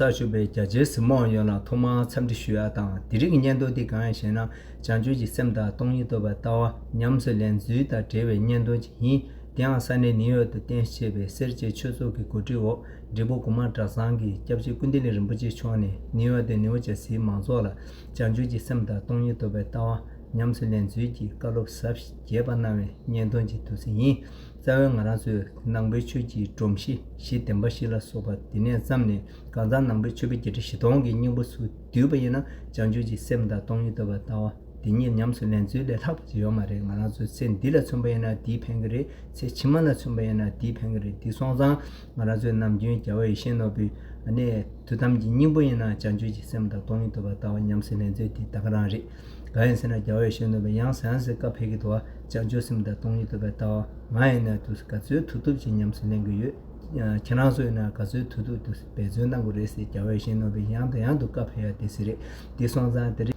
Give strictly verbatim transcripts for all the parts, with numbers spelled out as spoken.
ལ་ཞུགས་པའི་རྒྱ་ཆེའི་གཟིགས་མོ་བ་ཡོངས་ལ་ཐོག་མར་འཚམས་འདྲི་ཞུ་ཡ་དང་། དེ་རིང་གི་བརྙན་ཐུང་འདི་གང་ཡིན་ཞེ་ན། བྱང་ཆུབ་ཀྱི་སེམས་དང་སྟོང་ཉིད་རྟོགས་པའི་ལྟ་བ་ཉམས་སུ་ལེན་ཚུལ་དང་འབྲེལ་བའི་བརྙན་ཐུང་ཅིག་ཡིན། དེའང་ས་གནས་ནིའུ་ཡོག་ཏུ་རྟེན་གཞི་བྱས་པའི་སེར་བྱེས་ཆོས་ཚོགས་ཀྱི་གོ་སྒྲིག་འོག་འབྲས་སྤུངས་གོང་མ་གྲྭ་ཚང་གི་སྐྱབས་རྗེ་ཀུན་བདེ་གླིང་རིན་པོ་ཆེ་མཆོག་ནས་ནིའུ་ཡོག་ཏུ་ནིའུ་ཇར་སིའི་མང་ཚོགས་ལ་བྱང་ཆུབ་ཀྱི་སེམས་དང་སྟོང་ཉིད་རྟོགས་པའི་ལྟ་བ་ཉམས་སུ་ལེན་ཚུལ་གྱི་བཀའ་སློབ་ཟབ་རྒྱས་པ་གནང་བའི་བརྙན་ཐུང་ཅིག་འདུག་སེ་ཡིན། རྩ་བའི་ང་རང་ཚོའི་ནང་པའི་ཆོས་ཀྱི་སྒྲོམ་གཞི་གཞི་བདེན་པ་བཞི་ལ་སོགས་པ་འདི་ནས་བརྩམས་ནས། གང་ཟག་ནང་པའི་ཆོས་པ་བརྒྱད་ཁྲི་བཞི་སྟོང་གི་སྙིང་པོ་ཚུར་བསྡུས་པ་ཡིན་ན། བྱང་ཆུབ་ཀྱི་སེམས་དང་སྟོང་ཉིད་རྟོགས་པའི་ལྟ་བ་འདི་ཉིད་ཉམས་སུ་ལེན་ཚུལ་ལས་ལྷག་པ་ཅིག་ཡོད་མ་རེད། ང་རང་ཚོའི་ཚེ་འདི་ལ་མཚོན་པ་ཡིན་ན་འདིས་ཕན་གྱི་རེད། ཚེ་ཕྱི་མ་ལ་མཚོན་པ་ཡིན་ན་འདིས་ཕན་གྱི་རེད། འདི་སོང་ཙང་ང་རང་ཚོའི་ནམ་རྒྱུན་རྒྱལ་བ་ཡིད་བཞིན་ནོར་བུའི་ཨ་ནི་ཐུགས་དམ་གྱི་སྙིང་པོ་ཡིན་ན། བྱང་ཆུབ་ཀྱི་སེམས་དང་སྟོང་ཉིད་རྟོགས་པའི་ལྟ་བ་ཉམས་སུ་ལེན་ཚུལ་འདི་ད་ག་རང་རེད། གང་ཡིན་ཟེར་ན། རྒྱལ་བ་ཡིད་བཞིན་ནོར་བུས་ཡང་སེ་ཡང་སེ་བཀའ་ཕེབས་ཀྱི་འདུག་བ། བྱང་ཆུབ་སེམས་དང་སྟོང་ཉིད་རྟོགས་པའི་ལྟ་བ། ང་ཡིན་ན་དུས་ག་ཚོད་ཐུབ་ཐུབ་ཅིག་ཉམས་སུ་ལེན་གྱི་ཡོད། ཁྱེད་རང་ཚོ་ཡིན་ན་ག་ཚོད་ཐུབ་ཐུབ་དུས་འབད་བརྩོན་གནང་དགོས་རེད་ཟེར། རྒྱལ་བ་ཡིད་བཞིན་ནོར་བུས་ཡང་དང་ཡང་དུ་བཀའ་ཕེབས་ཡ་དེ་ཟེར་རེད། དེ་སོང་ཙང་དེ་རིང་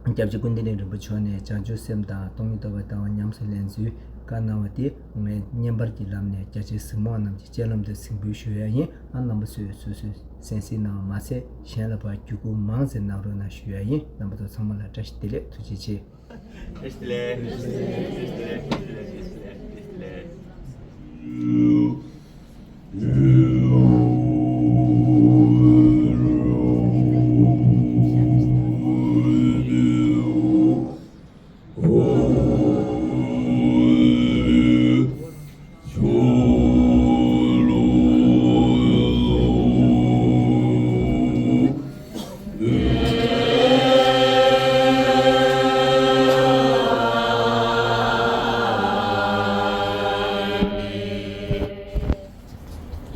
སྐྱབས་རྗེ་ཀུན་བདེ་གླིང་རིན་པོ་ཆེ་མཆོག་ནས་བྱང་ཆུབ་སེམས་དང་སྟོང་ཉིད་རྟོགས་པའི་ལྟ་བ་ཉམས་སུ་ལེན་ཚུལ་བཀའ་གནང་བ་དེ་ངས་བརྙན་པར་གྱི་ལམ་ནས་རྒྱ་ཆེའི་གཟིགས་མོ་བ་རྣམས་ཀྱི་སྤྱན་ལམ་དུ་གཟིགས་འབུལ་ཞུ་ཡ་ཡིན། ཨ། རྣམ་པ་ཚོས་སོ་སོས་གསན་གཟིགས་གནང་བ་མ་ཟད། གཞན་ལ་ཕར་བརྒྱུད་སྐུར་མང་ཙམ་གནང་རོགས་གནང་ཞུ་ཡ་ཡིན། རྣམ་པ་ཚོ་ཚང་མ་ལ་བཀྲ་ཤིས་བདེ་ལེགས། ཐུགས་རྗེ་ཆེ། བཀྲ་ཤིས་བདེ་ལེགས། བཀྲ་ཤིས་བདེ་ལེགས། བཀྲ་ཤིས་བདེ་ལེགས། བཀྲ་ཤིས་བདེ་ལེགས།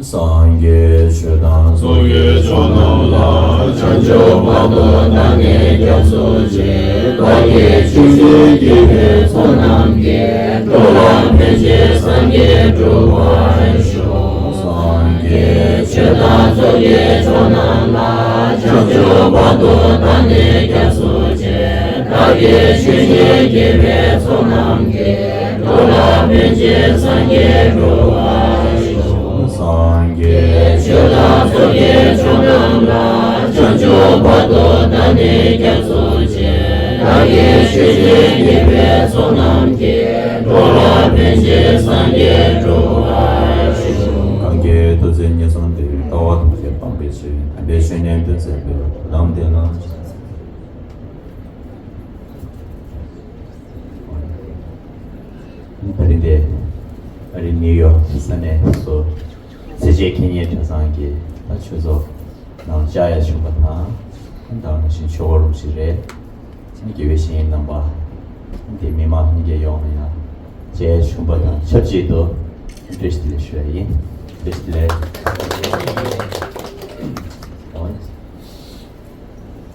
སངས་རྒྱས་ཆོས་དང་ཚོགས་ཀྱི་མཆོག་རྣམས་ལ། བྱང་ཆུབ་བར་དུ་བདག་ནི་སྐྱབས་སུ་མཆི། བདག་གིས་ཆོས་བྱེད་བགྱིས་པའི་ཚོགས་རྣམས་ཀྱིས། འགྲོ་ལ་ཕན་ཕྱིར་སངས་རྒྱས་འགྲུབ་པར་ཤོག། སངས་རྒྱས་ཆོས་དང་ཚོགས་ཀྱི་མཆོག་རྣམས་ལ། བྱང་ཆུབ་བར་དུ་བདག་ནི་སྐྱབས་སུ་མཆི། བདག་གིས་ཆོས་བྱེད་བགྱིས་པའི་ཚོགས་རྣམས་ཀྱིས། འགྲོ་ལ་ཕན་ཕྱིར་སངས་རྒྱས་འགྲུབ་པར་ཤོག། སངས་རྒྱས་ཆོས་དང་ཚོགས་ཀྱི་མཆོག་རྣམས་ལ། བྱང་ཆུབ་བར་དུ་བདག་ནི་སྐྱབས་སུ་མཆི། བདག་གིས་ཆོས་བྱེད་བགྱིས་པའི་ཚོགས་རྣམས་ཀྱིས། འགྲོ་ལ་ཕན་ཕྱིར་སངས་རྒྱས་འགྲུབ་པར་ཤོག། གང་གིས་ཐུགས་བརྩེ་ཉེར་བཟུང་སྟེ། ལྟ་བ་ཐམས་ཅད་སྤང་བའི་ཕྱིར། དམ་པའི་ཆོས་ནི་སྟོན་མཛད་པའི། ལམ་བདེན་ལ། ད་རིང་འདི་ཨ་རི་ནིའུ་ཡོག་ས་གནས་སུ་སེར་བྱེས་མཁས་སྙན་གྲྭ་ཚང་གི་ད་ཆོས་ཚོགས་ནང་བཅར་ཡ་བྱུང་བ་དང་། ད་ནང་བཞིན་ཆོས་སྐོར་རུ་ཞིག་རེད། དགེ་བའི་བཤེས་གཉེན་རྣམ་པ་དེ་མི་མང་ལྷན་རྒྱས་ཡོངས་ལ་ཡང་མཇལ་བྱུང་བ་དང་ཆབས་ཅིག་ཏུ་བཀྲ་ཤིས་བདེ་ལེགས་ཞུ་ཡ་ཡིན། བཀྲ་ཤིས་བདེ་ལེགས།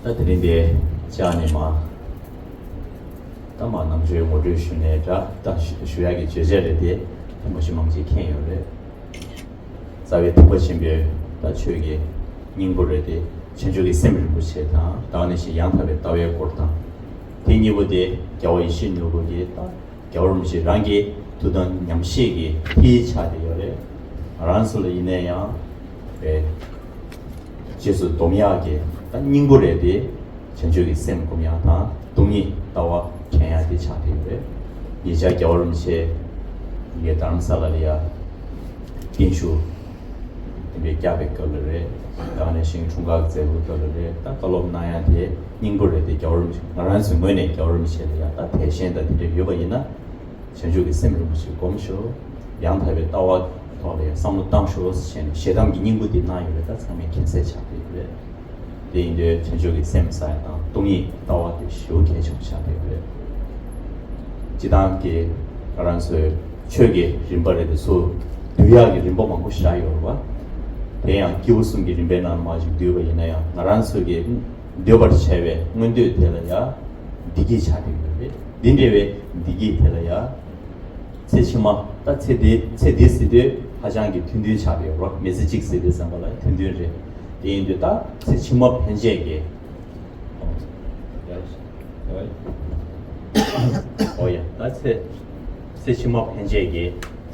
ད་དེ་རིང་འདི་བཅར་ནས་མ། ད་མ་ནམ་ཞོའི་ངོ་སྤྲོད་ཞུ་ནས་འདྲ། ད་ཞུ་ཞུ་ཡག་གི་བརྗོད་བྱ་རེད་དེ། ད་མ་ཞུ་མང་ཆེ་མཁྱེན་ཡོད་རེད། རྩ་བའི་ཐེག་པ་ཆེན་པོའི་ད་ཆོས་ཀྱི་སྙིང་པོ་རེད་དེ། བྱང་ཆུབ་ཀྱི་སེམས་རིན་པོ་ཆེ་དང་། ད་ག་ནང་བཞིན་ཡང་དག་པའི་ལྟ་བའི་སྐོར་དང་། དེ་གཉིས་པོ་དེ་རྒྱལ་བ་ཡིད་བཞིན་ནོར་བུ་གིས་ད་རྒྱལ་བ་རིན་པོ་ཆེ་རང་གི་ཐུགས་དམ་ཉམས་བཞེས་ཀྱི་མཐིལ་ཆགས་བསྡད་ཡོད་རེད། ང་རང་ཚོ་ལ་ཡིན་ན་ཡང་། རྗེས་སུ་འདོམས་ཡག་གི་ད་སྙིང་པོ་རེད་དེ། བྱང་ཆུབ་ཀྱི་སེམས་སྒོམ་ཡག་དང་སྟོང་ཉིད་ལྟ་བ་མཁྱེན་ཡག་དེ་ཆགས་བསྡད་ཡོད་རེད། ཉེ་ཆར་རྒྱལ་བ་རིན་པོ་ཆེ་ངའི་རྡ་རམ་ས་ལ་ལ་ཡ་བརྟན་བཞུགས་དེ་འདྲའི་བསྐྱངས་པའི་སྐབས་ལ་རེད། ད་ག་ནང་བཞིན་འཁྲུངས་སྐར་མཛད་སྒོའི་སྐབས་ལ་རེད། ད་བཀའ་སློབ་གནང་ཡག་དེ་སྙིང་པོ་རེད་དེ། རྒྱལ་བ་རིན་པོ་ཆེ་ང་རང་ཚོའི་ངོས་ནས་རྒྱལ་བ་རིན་པོ་ཆེ་ལ་ཡ་ད་དད་ཞེན་དང་དེ་འདྲ་ཡོད་པ་ཡིན་ན། བྱང་ཆུབ་ཀྱི་སེམས་རིན་པོ་ཆེ་སྒོམ་ཤོག། ཡང་དག་པའི་ལྟ་བ་ཐོག་ལ་བསམ་བློ་བཏང་ཤོག་ཟེར་ནས་ཞལ་གདམས་ཀྱི་སྙིང་པོ་འདི་གནང་ཡོད་རེད། ད་ཚང་མས་མཁྱེན་གསལ་ཆགས་བསྡད་ཡོད་རེད། དེ་ཡིན་དུས་བྱང་ཆུབ་ཀྱི་སེམས་ཟེར་ཡ་དང་སྟོང་ཉིད་ལྟ་བ་དེ་ཞེ་པོ་གལ་ཆེན་པོ་ཆགས་བསྡད་ཡོད་རེད། སྤྱིར་བཏང་གི་ང་རང་ཚོའི་ཆོས་ཀྱི་རིམ་པ་རེད་དེ་ཚོ་བསྡུ་ཡག་གི་རིམ་པ་མང་པོ་བཞག་ཡོད་རེད་བ། དེ་ཡང་སྐྱེས་བུ་གསུམ་གྱི་རིམ་པའི་ནང་མར་ཅིག་བསྡུས་པ་ཡིན་ན་ཡང་། ང་རང་ཚོ་གི་འདོད་པར་བྱ་བའི་མངོན་འདོད་དེ་ལ་ཡ་བདེ་སྐྱིད་ཆགས་བསྡད་ཡོད་རེད། འདི་འདྲ་བའི་བདེ་སྐྱིད་དེ་ལ་ཡ། ཚེ་ཕྱི་མ། ད་ཚེ་འདི་ཚེ་འདི་ཟེར་དུས་ཧ་ཅང་གི་ཐུང་ཐུང་ཆགས་པའི་རོ། མི་ཚེ་གཅིག་ཟེར་དུས་ཙམ་པ་ལ་ཐུང་ཐུང་རེད། དེ་ཡིན་དུས་ད་ཚེ་ཕྱི་མ་ཕན་ཆད་ཀྱི། ཨོ་ཡ། ད་ཚེ་ཚེ་ཕྱི་མ་ཕན་ཆད་ཀྱི་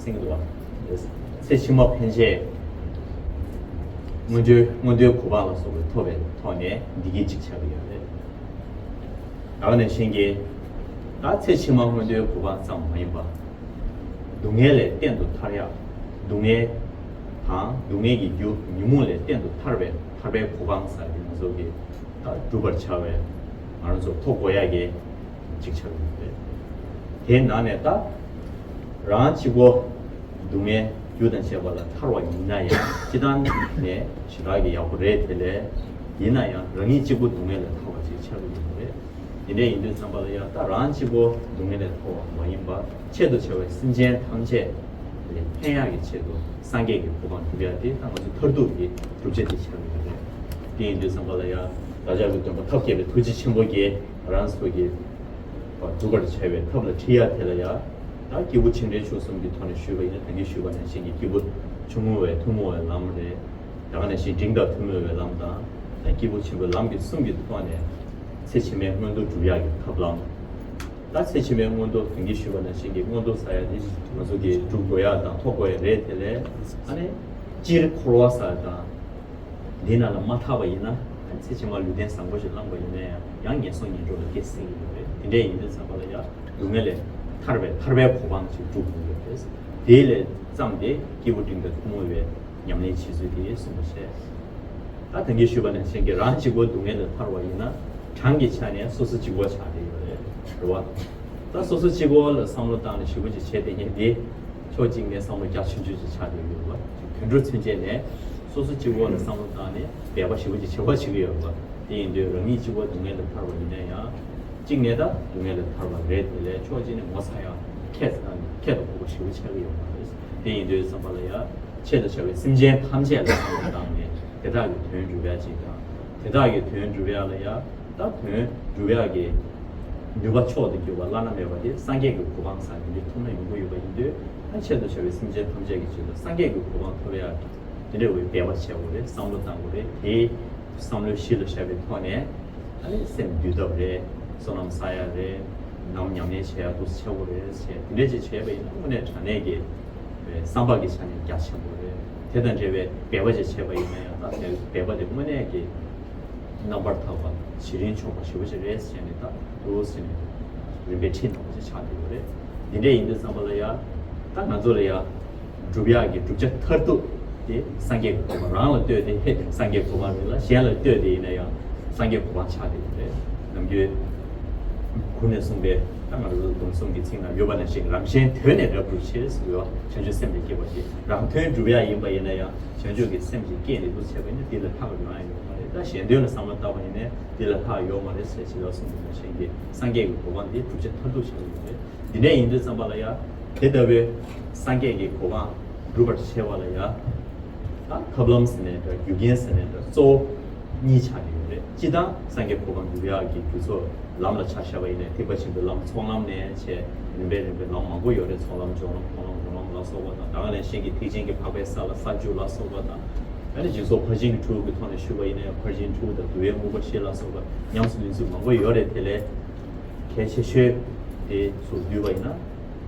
སེང་གེ་འདུག་བ། ཚེ་ཕྱི་མ་ཕན་ཆད། མངོན་མཐོའི་མངོན་མཐོའི་གོ་འཕང་ལ་སོགས་པ་ཐོབ་པའི་ཐོག་ནས་འདི་གའི་གཅིག་ཆགས་ཀྱི་ཡོད་རེད། ད་ག་ནང་བཞིན་གྱི་ད་ཚེ་ཕྱི་མ་མངོན་མཐོའི་གོ་འཕང་ཙམ་མ་ཡིན་པ། སྡུག་བསྔལ་ལས་གཏན་དུ་ཐར་ཡག་སྡུག་བསྔལ་དང་སྡུག་བསྔལ་གྱི་རྒྱུ་ཉོན་མོངས་ལས་གཏན་དུ་ཐར་བའི་ཐར་པའི་གོ་འཕང་ཟེར་གྱི་ང་ཚོ་གི་ད་བསྒྲུབ་པར་བྱ་བའི་ང་རང་ཚོ་ཐོབ་དགོས་ཡག་གི་གཅིག་ཆགས་ཡོད་རེད། དེའི་ནང་ནས་ད་རང་གཅིག་པོ་སྡུག་བསྔལ་རྒྱུ་དང་བཅས་པ་ལ་ཐར་བ་ཡིན་ན་ཡང་སྤྱི་བཏང་ནས་ཞེ་དྲག་གི་ཡག་པོ་རེད། དེ་ལས་ཡིན་ན་ཡང་རང་ཉིད་གཅིག་པོ་སྡུག་བསྔལ་ལས་ཐར་བ་ཅིག་ཆགས་ཀྱི་ཡོད་རེད། དེ་འདྲ་ཡིན་དུས་ཙམ་པ་ལ་ཡང་ད་རང་གཅིག་པོ་སྡུག་བསྔལ་ལས་ཐར་བ་མ་ཡིན་པར་ཆེད་དུ་བྱ་བའི་སེམས་ཅན་ཐམས་ཅད་ལ་ཕན་ཡག་གི་ཆེད་དུ་སངས་རྒྱས་ཀྱི་གོ་འཕང་སྒྲུབ་ཡག་དེ་ད་ང་ཚོ་མཐར་ཐུག་གི་བསྒྲུབ་བྱ་དེ་ཆགས་ཀྱི་ཡོད་རེད། དེ་ཡིན་དུས་ཙམ་པ་ལ་ཡང་བདག་ཅག་གི་སྟོན་པ་ཐབས་མཁས་པའི་ཐུགས་རྗེ་ཆེན་པོ་གིས་ང་རང་ཚོ་གི་སྒྲུབ་པར་བྱ་བའི་ཐབས་ལ་ཁྲིད་ཡག་དེ་ལ་ཡང་ད་སྐྱེས་བུ་ཆེ་འབྲིང་ཆུང་གསུམ་གྱི་ཐོག་ནས་ཞུས་པ་ཡིན་ན་ད་གིན་ཞུས་པ་ནང་བཞིན་གྱི་སྐྱེས་བུ་ཆུང་ངུ་བས་ཐུན་མོང་བའི་ལམ་རེད། ད་ག་ནང་བཞིན་འབྲིང་དང་ཐུན་མོང་བའི་ལམ་དང་ད་སྐྱེས་བུ་ཆེན་པོའི་ལམ་གྱི་གསུམ་གྱི་ཐོག་ནས་ཚེ་ཕྱི་མའི་མངོན་མཐོ་སྒྲུབ་ཡག་གི་ཐབས་ལམ། ད་ཚེ་ཕྱི་མའི་མངོན་མཐོ་ད་གིན་ཞུས་པ་ནང་བཞིན་གྱི་མངོན་མཐོ་ཟེར་ཡག་དེ་ང་ཚོ་གིས་སྒྲུབ་དགོས་ཡག་དང་ཐོབ་དགོས་ཡག་རེད། དེ་ལས་ཨ་ནི་སྤྱིར་འཁོར་བ་ཟེར་ཡག་དང་། འདི་ནང་ལ་མ་ཐར་བ་ཡིན་ན་ཚེ་ཕྱི་མ་ལུས་རྟེན་བཟང་པོ་ཞིག་བླངས་པ་ཡིན་ན་ཡང་ཡང་ངན་སོང་ངན་འགྲོ་ལ་སྐྱེ་སྲིད་ཀྱི་ཡོད་རེད། དེ་འདྲ་ཡིན་དུས་ཙམ་པ་ལ་ཡང་སྡུག་བསྔལ་ལས་ཐར་བའི་ཐར་པའི་གོ་འཕང་ཅིག་སྒྲུབ་དགོས་ཀྱི་རེད། དེ་ལས་བརྩམས་ཏེ་སྐྱེས་བུ་འབྲིང་དང་ཐུན་མོང་བའི་ཉམས་ལེན་བྱེད་ཚུལ་དེ་གསུངས་པ་བྱས། ད་ད་གིན་ཞུས་པ་ནང་བཞིན་གྱི་རང་གཅིག་པོ་སྡུག་བསྔལ་ལས་ཐར་བ་ཡིན་ན་གྲངས་ཀྱི་ཆ་ནས་སོ་སོ་གཅིག་པོ་ཆགས་བསྡད་ཡོད་རེད། རེད་བ། ད་སོ་སོ་གཅིག་པོ་ལ་བསམ་བློ་བཏང་ནས་ཞེ་པོ་ཅིག་བྱས་བསྡད་མཁན་དེ་ཕྱོགས་གཅིག་ནས་བསམ་བློ་རྒྱ་ཆུང་ཆུང་ཅིག་ཆགས་བསྡད་ཡོད་རེད་བ། དུད་འགྲོ་ཚུན་ཆད་ནས་སོ་སོ་གཅིག་པོ་ལ་བསམ་བློ་བཏང་ནས་འབད་པ་ཞེ་པོ་ཅིག་བྱེད་པ་བྱེད་ཀྱི་ཡོད་རེད་བ། དེ་ཡིན་དུས་རང་ཉིད་གཅིག་པོ་སྡུག་བསྔལ་ལས་ཐར་བ་ཡིན་ན་ཡང་། གཅིག་ནས་ད་སྡུག་བསྔལ་ལས་ཐར་བ་རེད། དེ་ལས་ཕྱོགས་གཅིག་ནས་ངོ་ཚ་ཡག་ཁྱད་ཁྱད་དུ་འཕགས་པ་ཞེ་པོ་ཆགས་ཀྱི་ཡོད་མ་རེད། དེ་ཡིན་དུས་བསམ་པ་ལ་ཡ། ཆེད་དུ་བྱ་བའི་སེམས་ཅན་ཐམས་ཅད་ལ་བསམ་བློ་བཏང་ནས་དེ་དག་གི་དོན་སྒྲུབ་ཡག་ཅིག་དང་། དེ་དག་གི་དོན་སྒྲུབ་ཡག་ལ་ཡ། ད་དོན་སྒྲུབ་ཡག་གི་ནུས་པ་མཆོག་ཏུ་གྱུར་པ་བླ་ན་མེད་པ་དེ་སངས་རྒྱས་ཀྱི་གོ་འཕང་ཟེར་ཡག་དེ་ཐོབ་ན་ཡོང་གི་ཡོད་པ་ཡིན་དུས། ད་ཆེད་དུ་བྱ་བའི་སེམས་ཅན་ཐམས་ཅད་ཀྱི་ཆེད་དུ་སངས་རྒྱས་ཀྱི་གོ་འཕང་ཐོབ་ཡག་དེ་འདྲ་བའི་འབད་པ་བྱེད་དགོས་རེད། བསམ་བློ་བཏང་དགོས་རེད། དེའི་བསམ་བློའི་གཞི་ལ་བཞག་པའི་ཐོག་ནས་ཨ་ནི་སེམས་འདུལ་ཐབས་རེད། བསོད་ནམས་བསགས་ཡག་རེད། ནམ་ཉམས་ལེན་བྱེད་ཡག་འདུག་སེ་བྱེད་དགོས་རེད་ཟེར། དེ་འདྲ་ཅིག་བྱས་པ་ཡིན་ན་དངོས་གནས་དྲང་གནས་ཀྱི་བསམ་པ་གི་ཆ་ནས་རྒྱ་ཆེན་པོ་རེད། དེ་དང་འབྲེལ་བའི་འབད་པ་ཅིག་བྱས་པ་ཡིན་ན་ཡང་ད་དེ་འབད་པ་དེ་དངོས་གནས་ཀྱི་རྣམ་པར་དག་པ་ཇེ་རིང་ཆོག་པ་ཞེ་པོ་ཅིག་རེད་ཟེར་ནས་ད་འདུག་སེ་ནས་རིམ་པས་ཁྲིད་གནང་བ་ཅིག་ཆགས་བསྡད་ཡོད་རེད། འདི་འདྲ་ཡིན་དུས་ཙམ་པ་ལ་ཡ། ད་ང་ཚོ་ལ་ཡ། སྒྲུབ་ཡག་གི་བསྒྲུབ་བྱ་མཐར་ཐུག་དེ་སངས་རྒྱས་ཀྱི་གོ་འཕང་། རང་ལ་ལྟོས་ཏེ་སངས་རྒྱས་གོ་འཕང་རེད་ལ། གཞན་ལ་ལྟོས་ཏེ་ཡིན་ན་ཡང་སངས་རྒྱས་གོ་འཕང་ཆགས་བསྡད་ཡོད་རེད། ནམ་རྒྱུན་གུང་ནས་གསུངས་པའི་ད་ང་ཚོ་སྡོམ་གསུམ་གྱི་ཚིག་ནང་ཡོད་པ་ནང་བཞིན། རང་གཞན་དོན་ནི་རབ་བསྒྲུབ་ཕྱིར་ཟེར་བ། བྱང་ཆུབ་སེམས་ལ་སྐྱེས་པ་ཞིག་རང་དོན་སྒྲུབ་ཡག་ཡིན་པ་ཡིན་ན་ཡང་བྱང་ཆུབ་ཀྱི་སེམས་ཀྱི་རྐྱེན་དེ་འདུག་བྱས་པ་ཡིན་ན་དེ་ལས་ལྷག་པ་ཡོང་ཡག་ཡོད་མ་རེད། ད་གཞན་དོན་ལ་བསམ་བློ་བཏང་བ་ཡིན་ན་དེ་ལས་ལྷག་ཡོད་མ་རེད་ཟེར་ཇི་ལྟར་གསུངས་པ་ནང་བཞིན་གྱི་སངས་རྒྱས་ཀྱི་གོ་འཕང་དེ་བསྒྲུབ་བྱ་མཐར་ཐུག་ཆགས་ཡོད་རེད། འདི་འདྲ་ཡིན་དུས་ཙམ་པ་ལ་ཡ། དེ་ལྟ་བུའི་སངས་རྒྱས་ཀྱི་གོ་འཕང་སྒྲུབ་པར་བྱེད་པ་ལ་ཡ། ད་ཐབས་ལམ་ཟེར་ནའི་འདྲ། རྒྱུ་རྐྱེན་ཟེར་ནའི་འདྲ། གཙོ་བོ་གཉིས་ཆགས་ཀྱི་ཡོད་རེད། སྤྱིར་བཏང་སངས་རྒྱས་གོ་འཕང་སྒྲུབ་ཡག་གི་རྒྱུ་ཚོགས་ལམ་ལ་ཆ་བཞག་པ་ཡིན་ན་ཐེག་པ་ཆེན་པོའི་ལམ་ཚོགས་ལམ་ནས་བྱས། རིམ་པས་རིམ་པས་ལམ་མང་པོ་ཡོད་རེད། ཚོགས་ལམ་སྦྱོར་ལམ་མཐོང་ལམ་སྒོམ་ལམ་ལ་སོགས་པ་དང་། ད་ག་ནང་བཞིན་གྱི་ཐེག་ཆེན་གྱི་འཕགས་པའི་ས་ལ་ས་བཅུ་ལ་སོགས་པ་དང་། ཨ་ནི་འཇིག་ཚོགས་ཕར་ཕྱིན་དྲུག་གི་ཐོག་ནས་ཞུས་པ་ཡིན་ན་ཡང་ཕར་ཕྱིན་དྲུག་དང་བསྡུ་བའི་དངོས་པོ་བཞི་ལ་སོགས་པ་ཉམས་སུ་ལེན་ཚུལ་མང་པོ་ཡོད་རེད། དེ་ལས་གལ་ཆེ་ཤོས་དེ་ཚུར་བསྡུས་པ་ཡིན་ན་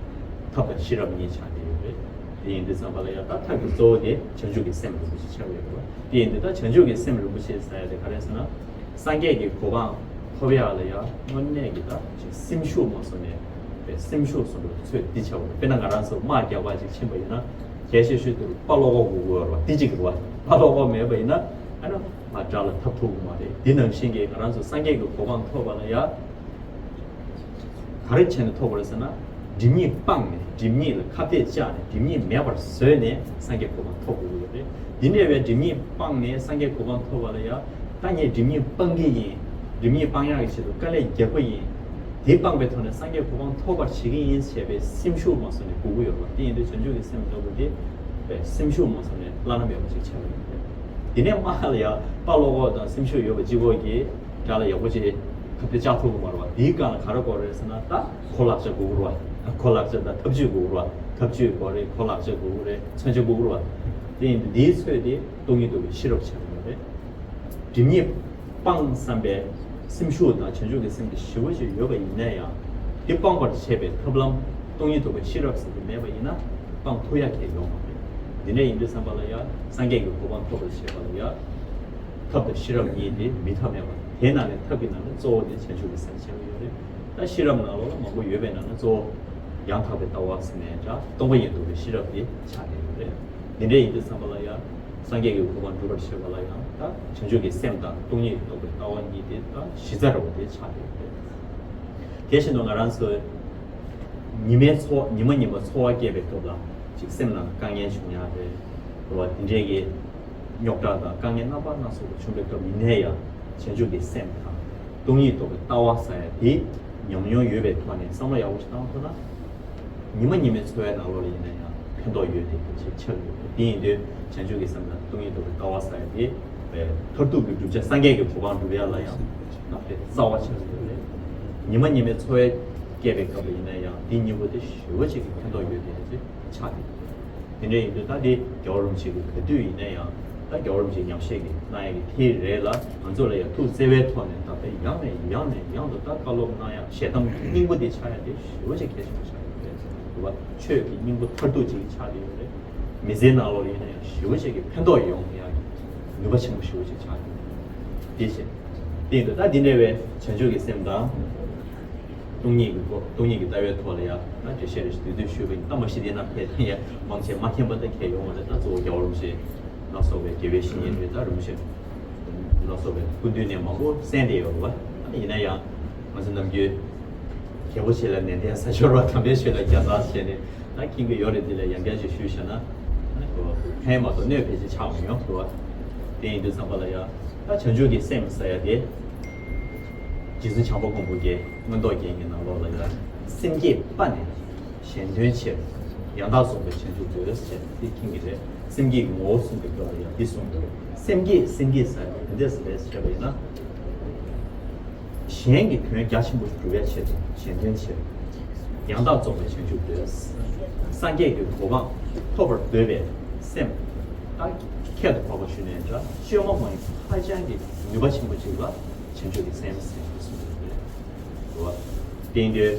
ཐབས་དང་ཤེས་རབ་གཉིས་ཆགས་བསྡད་ཡོད་རེད། དེ་ཡིན་དུས་ཙམ་པ་ལ་ཡང་ད་ཐབས་ཀྱི་གཙོ་བོ་དེ་བྱང་ཆུབ་ཀྱི་སེམས་རིན་པོ་ཆེ་ཆགས་ཡོད་རེད་བ། དེ་ཡིན་དུས་ད་བྱང་ཆུབ་ཀྱི་སེམས་རིན་པོ་ཆེ་ཟེར་ཡ་དེ་ག་རེ་ཟེར་ན། སངས་རྒྱས་ཀྱི་གོ་འཕང་ཐོབ་ཡག་ལ་ཡང་དངོས་གནས་ཀྱི་ད་སེམས་ཤུགས་མ་སོང་ནས་པའི་སེམས་ཤུགས་སོང་བའི་ཚོད་འདི་ཆགས་པ་རེད། དཔེར་ན་ང་རང་ཚོ་དམག་རྒྱག་པ་ཅིག་ཕྱིན་པ་ཡིན་ན་གལ་ཆེ་ཤོས་དེ་རུ་དཔའ་བློ་ཁོག་དགོས་ཀྱི་ཡོད་རེད་བ། འདི་གཅིག་རེད་བ། དཔའ་བློ་ཁོག་མེད་པ་ཡིན་ན་ཨ་ནི་དགྲ་ལ་འཐབ་ཐུབ་ཀྱི་མ་རེད། འདི་ནང་བཞིན་གྱི་ང་རང་ཚོ་སངས་རྒྱས་ཀྱི་གོ་འཕང་ཐོབ་པ་ལ་ཡང་ག་རེ་བྱས་ནས་ཐོབ་པ་རེད་ཟེར་ན། སྒྲིབ་གཉིས་སྤངས་ནས་སྒྲིབ་གཉིས་ལ་ཁ་གཏད་བཅག་ནས་སྒྲིབ་གཉིས་མེད་པར་བཟོས་ནས་སངས་རྒྱས་གོ་འཕང་ཐོབ་དགོས་ཀྱི་ཡོད་རེད། འདི་འདྲ་བའི་སྒྲིབ་གཉིས་སྤངས་ནས་སངས་རྒྱས་གོ་འཕང་ཐོབ་པ་ལ་ཡང་ད་ངས་སྒྲིབ་གཉིས་སྤང་གི་ཡིན། སྒྲིབ་གཉིས་སྤང་ཡག་གི་ཆེད་དུ་དཀའ་ལས་རྒྱག་གི་ཡིན། དེ་སྤངས་པའི་ཐོག་ནས་སངས་རྒྱས་གོ་འཕང་ཐོབ་པར་བྱེད་ཀྱི་ཡིན་ཞེས་པའི་སེམས་ཤུགས་མ་སོང་ནས་དགོས་ཀྱི་ཡོད་རེད་བ། དེ་ཡིན་དུས་བྱང་ཆུབ་ཀྱི་སེམས་ལྟ་བུ་དེ་པའི་སེམས་ཤུགས་མ་སོང་ནས་བླ་ན་མེད་པ་ཅིག་ཆགས་ཀྱི་ཡོད་རེད། དེ་ནས་དམག་ལ་ཡང་དཔའ་བློ་ཁོག་དང་སེམས་ཤུགས་ཡོད་པ་གཅིག་པོ་གིས་དགྲ་ལ་ཡག་པོ་ཅིག་ཁ་གཏད་བཅག་ཐུབ་ཀྱི་མ་རེད་བ། དེའི་སྒང་ལ་ག་རེ་དགོས་རེད་ཟེར་ན། ད་གོ་ལག་ཆ་དགོས་ཀྱི་རེད་བ། གོ་ལག་ཆ་དང་ཐབས་ཇུས་དགོས་ཀྱི་རེད་བ། ཐབས་ཇུས་དགོས་རེད། གོ་ལག་ཆ་དགོས་ཀྱི་རེད། མཚོན་ཆ་དགོས་ཀྱི་རེད་བ། དེ་ཡིན་དུས་འདིའི་ཚོད་དེ་སྟོང་ཉིད་རྟོགས་པའི་ཤེས་རབ་ཆགས་ཀྱི་ཡོད་རེད། སྒྲིབ་གཉིས་སྤང་བསམ་པའི་སེམས་ཤུགས་དང་བྱང་ཆུབ་ཀྱི་སེམས་དེ་ཞེ་པོ་ཅིག་ཡོད་པ་ཡིན་ན་ཡང་། དེ་སྤང་བར་བྱེད་པའི་ཐབས་ལམ་སྟོང་ཉིད་རྟོགས་པའི་ཤེས་རབ་ཟེར་དེ་མེད་པ་ཡིན་ན་སྤང་ཐུབ་ཡག་གི་ཡོད་མ་རེད། འདི་འདྲ་ཡིན་དུས་ཙམ་པ་ལ་ཡང་སངས་རྒྱས་ཀྱི་གོ་འཕང་ཐོབ་པར་བྱེད་པ་ལ་ཡང་ཐབས་དང་ཤེས་རབ་གཉིས་དེ་མི་ཐབས་མེད་པ། དེ་ནང་ནས་ཐབས་ཀྱི་ནང་ནས་གཙོ་བོ་དེ་བྱང་ཆུབ་ཀྱི་སེམས་ཆགས་ཀྱི་ཡོད་རེད། ད་ཤེས་རབ་ནང་ལོགས་ལ་མང་པོ་ཡོད་པའི་ནང་ནས་གཙོ་བོ་ཡང་དག་པའི་ལྟ་བ་ཟེར་ནས་འདྲ་སྟོང་པ་ཉིད་རྟོགས་པའི་ཤེས་རབ་དེ་ཆགས་བསྡད་ཡོད་རེད། འདི་འདྲ་ཡིན་དུས་ཙམ་པ་ལ་ཡང་སངས་རྒྱས་ཀྱི་གོ་འཕང་སྒྲུབ་པར་བྱེད་པ་ལ་ཡང་ད་བྱང་ཆུབ་ཀྱི་སེམས་དང་སྟོང་ཉིད་རྟོགས་པའི་ལྟ་བ་གཉིས་དེ་ད་གཞི་རྩ་འདྲ་བོ་དེ་ཆགས་བསྡད་ཡོད་རེད། དེ་བཞིན་དུ་ང་རང་ཚོས་ཉི་མའི་འཚོ་ཉི་མ་ཉི་མ་འཚོ་བ་སྐྱེལ་བའི་སྐབས་ལ་ཅིག་སེམས་ནང་དཀའ་ངལ་བྱུང་ཡག་རེད། རེད་བ། དེ་འདྲའི་གི་རྙོག་དྲ་དང་དཀའ་ངལ་རྣམ་པ་སྣ་ཚོགས་པ་བྱུང་བའི་སྐབས་ཡིན་ནའི་ཡང་བྱང་ཆུབ་ཀྱི་སེམས་དང་སྟོང་ཉིད་རྟོགས་པའི་ལྟ་བ་ཟེར་ཡག་དེ་ཉམས་མྱོང་ཡོད་པའི་ཐོག་ནས་བསམ་བློ་ཡག་པོ་ཞིག་བཏང་ཐུབ་ན། ཉི་མ་ཉི་མའི་འཚོ་བའི་ནང་ལོགས་ལ་ཡིན་ན་ཡང་ཕན་ཐོགས་ཡོད་དེ་ཞིག་ཆགས་ཡོད། དེ་ཡིན་དུས་བྱང་ཆུབ་ཀྱི་སེམས་དང་སྟོང་ཉིད་རྟོགས་པའི་ལྟ་བ་ཟེར་ཡག་དེ་མཐར་ཐུག་གི་བསྒྲུབ་བྱ་སངས་རྒྱས་ཀྱི་གོ་འཕང་སྒྲུབ་ཡག་ལ་ཡང་ནང་པའི་རྩ་བ་ཆགས་ཡོད་རེད། ཉི་མ་ཉི་མའི་འཚོ་བའི་སྐྱེལ་བའི་སྐབས་ལ་ཡིན་ན་ཡང་འདི་གཉིས་པོ་དེ་ཞེ་པོ་ཅིག་གི་ཕན་ཐོགས་ཡོད་དེ་ཆགས་ཡོད། དེ་འདྲ་ཡིན་དུས་ད་དེ་རྒྱལ་བ་རིན་པོ་ཆེ་གི་ག་དུས་ཡིན་ན་ཡང་ད་རྒྱལ་བ་རིན་པོ་ཆེ་ཉམས་བཞེས་ཀྱི་གནང་ཡག་གི་དེ་རེད་ལ། ང་ཚོ་ལ་ཡང་ཐུགས་བརྩེ་བའི་ཐོག་ནས་ད་ལྟ་ཡང་ནས་ཡང་ནས་ཡང་དུ་ད་བཀའ་སློབ་གནང་ཡག་ཞལ་གདམས་སྙིང་པོ་དེ་ཆགས་ཡག་དེ་ཞེ་པོ་ཅིག་གལ་ཆེན་པོ་ཆགས་ཡོད་རེད། རེད་བ། ཆོས་ཀྱི་སྙིང་པོ་མཐར་ཐུག་ཅིག་ཆགས་ཀྱི་ཡོད་རེད། མི་ཚེའི་ནང་ལོགས་ལ་ཡིན་ན་ཡང་ཞེ་པོ་ཅིག་གི་ཕན་ཐོགས་ཡོང་ཡག་གི་ནུས་པ་ཆེན་པོ་ཞེ་པོ་ཅིག་ཆགས་ཀྱི་ཡོད་རེད། དེ་བཞིན་དེ་ཡིན་དུས་ད་འདི་འདྲ་བའི་བྱང་ཆུབ་ཀྱི་སེམས་དང་། སྟོང་ཉིད་ཀྱི་སྐོར་སྟོང་ཉིད་ཀྱི་ལྟ་བའི་ཐོག་ལ་ཡང་ན་འགྲེལ་བཤད་རེ་ཞིག་དུས་དུས་ཞུས་པ་ཡིན། ད་མ་གཞི་དེ་ན་ཕལ་ཆེར་ཡང་མང་ཆེ་མ་མཁྱེན་པ་ད་མཁྱེན་ཡོང་བ་རེད། ད་གཙོ་བོ་རྒྱལ་བ་རིན་པོ་ཆེ་ལ་སོགས་པའི་དགེ་བའི་བཤེས་གཉེན་རེད། ད་རིན་པོ་ཆེ་ལ་སོགས་པའི་སྐུ་མདུན་ནས་མང་པོ་གསན་བསྡད་ཡོད་རེད་བ། ཡིན་ན་ཡང་ང་ཚོ་ནམ་རྒྱུན་རྒྱལ་པོ་ཆེ་ལ་ནན་ཏན་ས་ཤོར་བ། དམ་པའི་ཆོས་ལ་རྒྱ་ཚ་བྱས་ནས་ད་མཁྱེན་གྱི་ཡོད་རེད། དེ་ལས་ཡང་བསྐྱར་ཅིག་ཞུས་བཞག་ན་ཕན་མ་གཏོགས་གནོད་ཕལ་ཆེར་ཆགས་མི་ཡོང་རེད་བ། དེ་ཡིན་དུས་ཙམ་པ་ལ་ཡང་ད་བྱང་ཆུབ་ཀྱི་སེམས་ཟེར་ཡག་དེ། རྗེ་བཙུན་བྱམས་པ་མགོན་པོ་གི་མངོན་རྟོགས་རྒྱན་གྱི་ནང་ལོགས་ལ་ཡང་སེམས་བསྐྱེད་སྤངས་ནས་གཞན་དོན་ཕྱིར་ཡང་དག་རྫོགས་པའི་བྱང་ཆུབ་འདོད་ཟེར་དེ་མཁྱེན་གྱི་རེད། སེམས་བསྐྱེད་ཀྱི་ངོ་བོ་གསུངས་པའི་སྐབས་ལ་ཡང་འདི་གསུངས་འདུག་སེམས་བསྐྱེད་སེམས་བསྐྱེད་ཟེར་ཡག་ག་འདྲས་སེ་རེད་ཟེར་བ་ཡིན་ན། གཞན་གྱི་དོན་རྒྱ་ཆེན་པོ་སྒྲུབ་ཡག་ཆེད་དུ་གཞན་དོན་ཕྱིར། ཡང་དག་རྫོགས་པའི་བྱང་ཆུབ་འདོད། སངས་རྒྱས་ཀྱི་གོ་འཕང་ཐོབ་པར་འདོད་པའི་སེམས། ད་ཁྱད་དུ་འཕགས་པ་ཞུས་ནས་འདྲ་བཅོས་མ་མ་ཡིན་པ་ཧ་ཅང་གི་ནུས་པ་ཆེན་པོ་ཅིག་ལ་བྱང་ཆུབ་ཀྱི་སེམས་ཟེར་ནས་གསུངས་ཡོད་རེད། རེད་བ། དེ་ཡིན་དུས་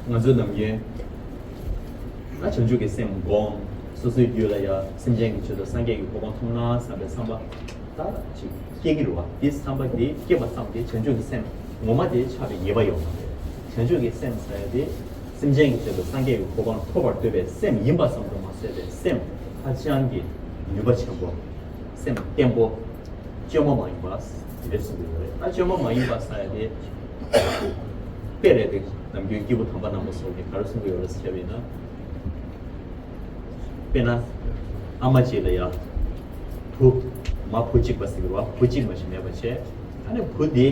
ང་ཚོ་ནམ་རྒྱུན་ད་བྱང་ཆུབ་ཀྱི་སེམས་སྒོམ། སོ་སོའི་རྒྱུད་ལ་ཡང་སེམས་ཅན་གྱི་ཆེད་དུ་སངས་རྒྱས་ཀྱི་གོ་འཕང་ཐོབ་ན་བསམ་པའི་བསམ་པ་ད་ཅིག་སྐྱེ་གི་རེད་བ། དེ་བསམ་པ་དེ་སྐྱེས་པ་ཙམ་དེ་བྱང་ཆུབ་ཀྱི་སེམས་ངོ་མ་དེ་ཆགས་པའི་ངེས་པ་ཡོད་མ་རེད། བྱང་ཆུབ་ཀྱི་སེམས་ཟེར་ཡག་དེ་སེམས་ཅན་གྱི་ཆེད་དུ་སངས་རྒྱས་ཀྱི་གོ་འཕང་ཐོབ་པར་འདོད་པའི་སེམས་ཡིན་པ་ཙམ་དུ་མ་ཟད་པའི་སེམས་ཧ་ཅང་གི་ནུས་པ་ཆེན་པོ། སེམས་བརྟན་པོ། བཅོས་མ་མ་ཡིན་པ། དེ་འདྲས་གསུང་གི་ཡོད་རེད། ད་བཅོས་མ་མ་ཡིན་པ་ཟེར་ཡག་དེ་དཔེ་རེད་དེ། ནམ་རྒྱུན་སྐྱེས་བུ་དམ་པ་རྣམ་པ་སོགས་ཀྱིས་ག་རེ་གསུང་གི་ཡོད་རེད་ཟེར་བ་ཡིན་ན། དཔེར་ན། ཨ་མ་གཅིག་ལ་ཡ། བུ། མ་བུ་གཅིག་པ་ཟེར་གི་རེད་བ། བུ་གཅིག་མ་ཞིག་མེད་པ་བྱས། ཨ་ནི་བུ་དེ།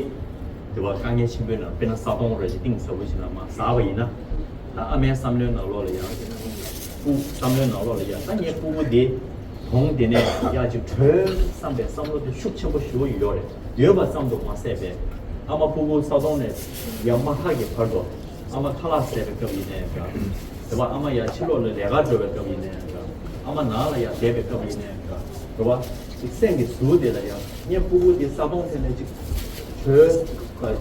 དེ་བ་དཀའ་ངལ་ཆེན་པོའི་ནང་དཔེར་ན་ས་དོང་རེ་ཞིག་གཏིང་ཟབ་པོ་ཞིག་ནང་མར་ཟགས་པ་ཡིན་ན། ད་ཨ་མའི་བསམ་བློའི་ནང་ལོགས་ལ་ཡ། སྤུ་བསམ་བློའི་ནང་ལོགས་ལ་ཡ་ད་ངའི་སྤུ་གུ་དེ། དོང་དེ་ནས་ཡར་ཅིག་བྲོས་བསམ་པའི་བསམ་བློ་དེ་ཤུགས་ཆེན་པོ་ཞེ་པོ་ཡོད་རེད། ཡོད་པ་ཙམ་དུ་མ་ཟད་པའི། ཨ་མ་སྤུ་གུ་ས་དོང་ནས་ཡར་མ་ཐག་གི་བར་དུ། ཨ་མ་ཁ་ལག་ཟས་པའི་སྐབས་ཡིན་ནའི་འདྲ། དེ་བ་ཨ་མ་ཡར་ཕྱི་ལོགས་ལ་ལས་ཀ་འགྲོ་བའི་སྐབས་ཡིན་ནའི་འདྲ། ཨ་མ་ནང་ལ་ཡར་བསྡད་པའི་སྐབས་ཡིན་ནའི་འདྲ། དེ་བ་ཅིག་སེམས་ཀྱི་ཟུར་དེ་ལ་ཡང་ངའི་སྤུ་གུ་དེ་ས་དོང་དེ་ནས་ཅིག་བྲོས་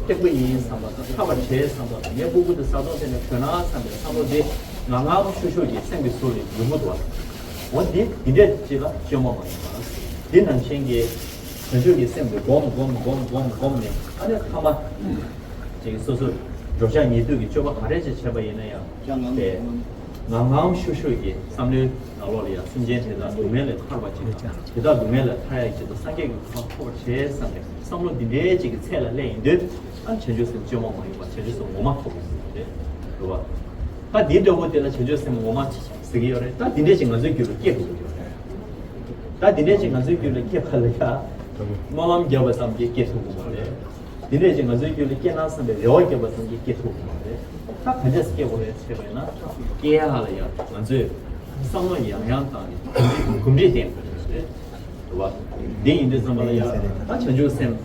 ཐེག་པ་ཡིན་བསམ་པ་དང་ཐར་བར་བྱེད་བསམ་པ་དང་། ངའི་སྤུ་གུ་དེ་ས་དོང་དེ་ནས་བྲོས་ན་བསམ་པའི་བསམ་བློ་དེ་ངང་ངམ་ཤུགས་ཤུགས་ཀྱིས་སེམས་ཀྱི་ཟུར་ལ་ཡོང་གི་འདུག་བ། འོ་དེ་དེ་འདྲས་ཅིག་ལ་བཅོས་མ་མ་ཡིན་པ། དེ་ནང་བཞིན་གྱི་བྱང་ཆུབ་ཀྱི་སེམས་དེ་སྒོམ་སྒོམ་སྒོམ་སྒོམ་སྒོམ་ནས་ཨ་ནི་ཐ་མ། ཅིག་སོ་སོ་འགྲོ་འཆག་ཉལ་འདུག་གི་སྤྱོད་པ་ག་རེ་ཅིག་བྱས་པ་ཡིན་ན་ཡང་དེ་ངང་ངམ་ཤུགས་ཤུགས་ཀྱིས་བསམ་བློའི་ནང་ལོགས་ལ་ཡང་སེམས་ཅན་དེ་དག་སྡུག་བསྔལ་ལས་ཐར་བ་ཅིག་དང་། དེ་དག་སྡུག་བསྔལ་ལས་ཐར་ཡག་ཆེད་དུ་སངས་རྒྱས་ཀྱི་གོ་འཕང་ཐོབ་པར་བྱེད་བསམ་པའི་བསམ་བློ་འདི་འདྲའི་ཅིག་གི་ཚད་ལ་སླེབས་ཡིན་དུས། ཨ་ནི་བྱང་ཆུབ་སེམས་བཅོས་མ་མ་ཡིན་པ་བྱང་ཆུབ་སེམས་ངོ་མ་ཐོབ་པ་ཡིན་པ་རེད། རེད་བ། ད་འདི་འདྲ་བོ་དེ་ལ་བྱང་ཆུབ་སེམས་ངོ་མ་ཟེར་གྱི་ཡོད་རེད། ད་འདི་འདྲས་ཅིག་ང་ཚོའི་རྒྱུད་ལ་སྐྱེ་ཐུབ་ཀྱི་ཡོད་རེད། ད་འདི་འདྲས་ཅིག་ང་ཚོའི་རྒྱུད་ལ་སྐྱེ་བ་ལ་ཡ། སྨོན་ལམ་བརྒྱབ་པ་ཙམ་གྱིས་སྐྱེ་ཐུབ་ཀྱི་མ་རེད། འདི་འདྲས་ཅིག་ང་ཚོའི་རྒྱུད་ལ་སྐྱེ་ན་བསམ་པའི་རེ་བ་བརྒྱབ་པ་ཙམ་གྱིས་སྐྱེ་ཐུབ་ཀྱི་མ་རེད། ད་ག་འདྲས་སེ་སྐྱེ་དགོས་རེད་ཟེར་བ་ཡིན་ན། སྐྱེ་ཡག་ལ་ཡ་ང་ཚོས་བསམ་བློ་ཡང་ཡང་བཏང་ནས་གོམས་འདྲིས་གོམས་འདྲིས་བསྟེན་དགོས་རེད། རེད་བ། འདི་ཡིན་དུས་ཙམ་པ་ལ་ཡ་ད་བྱང་ཆུབ་སེམས་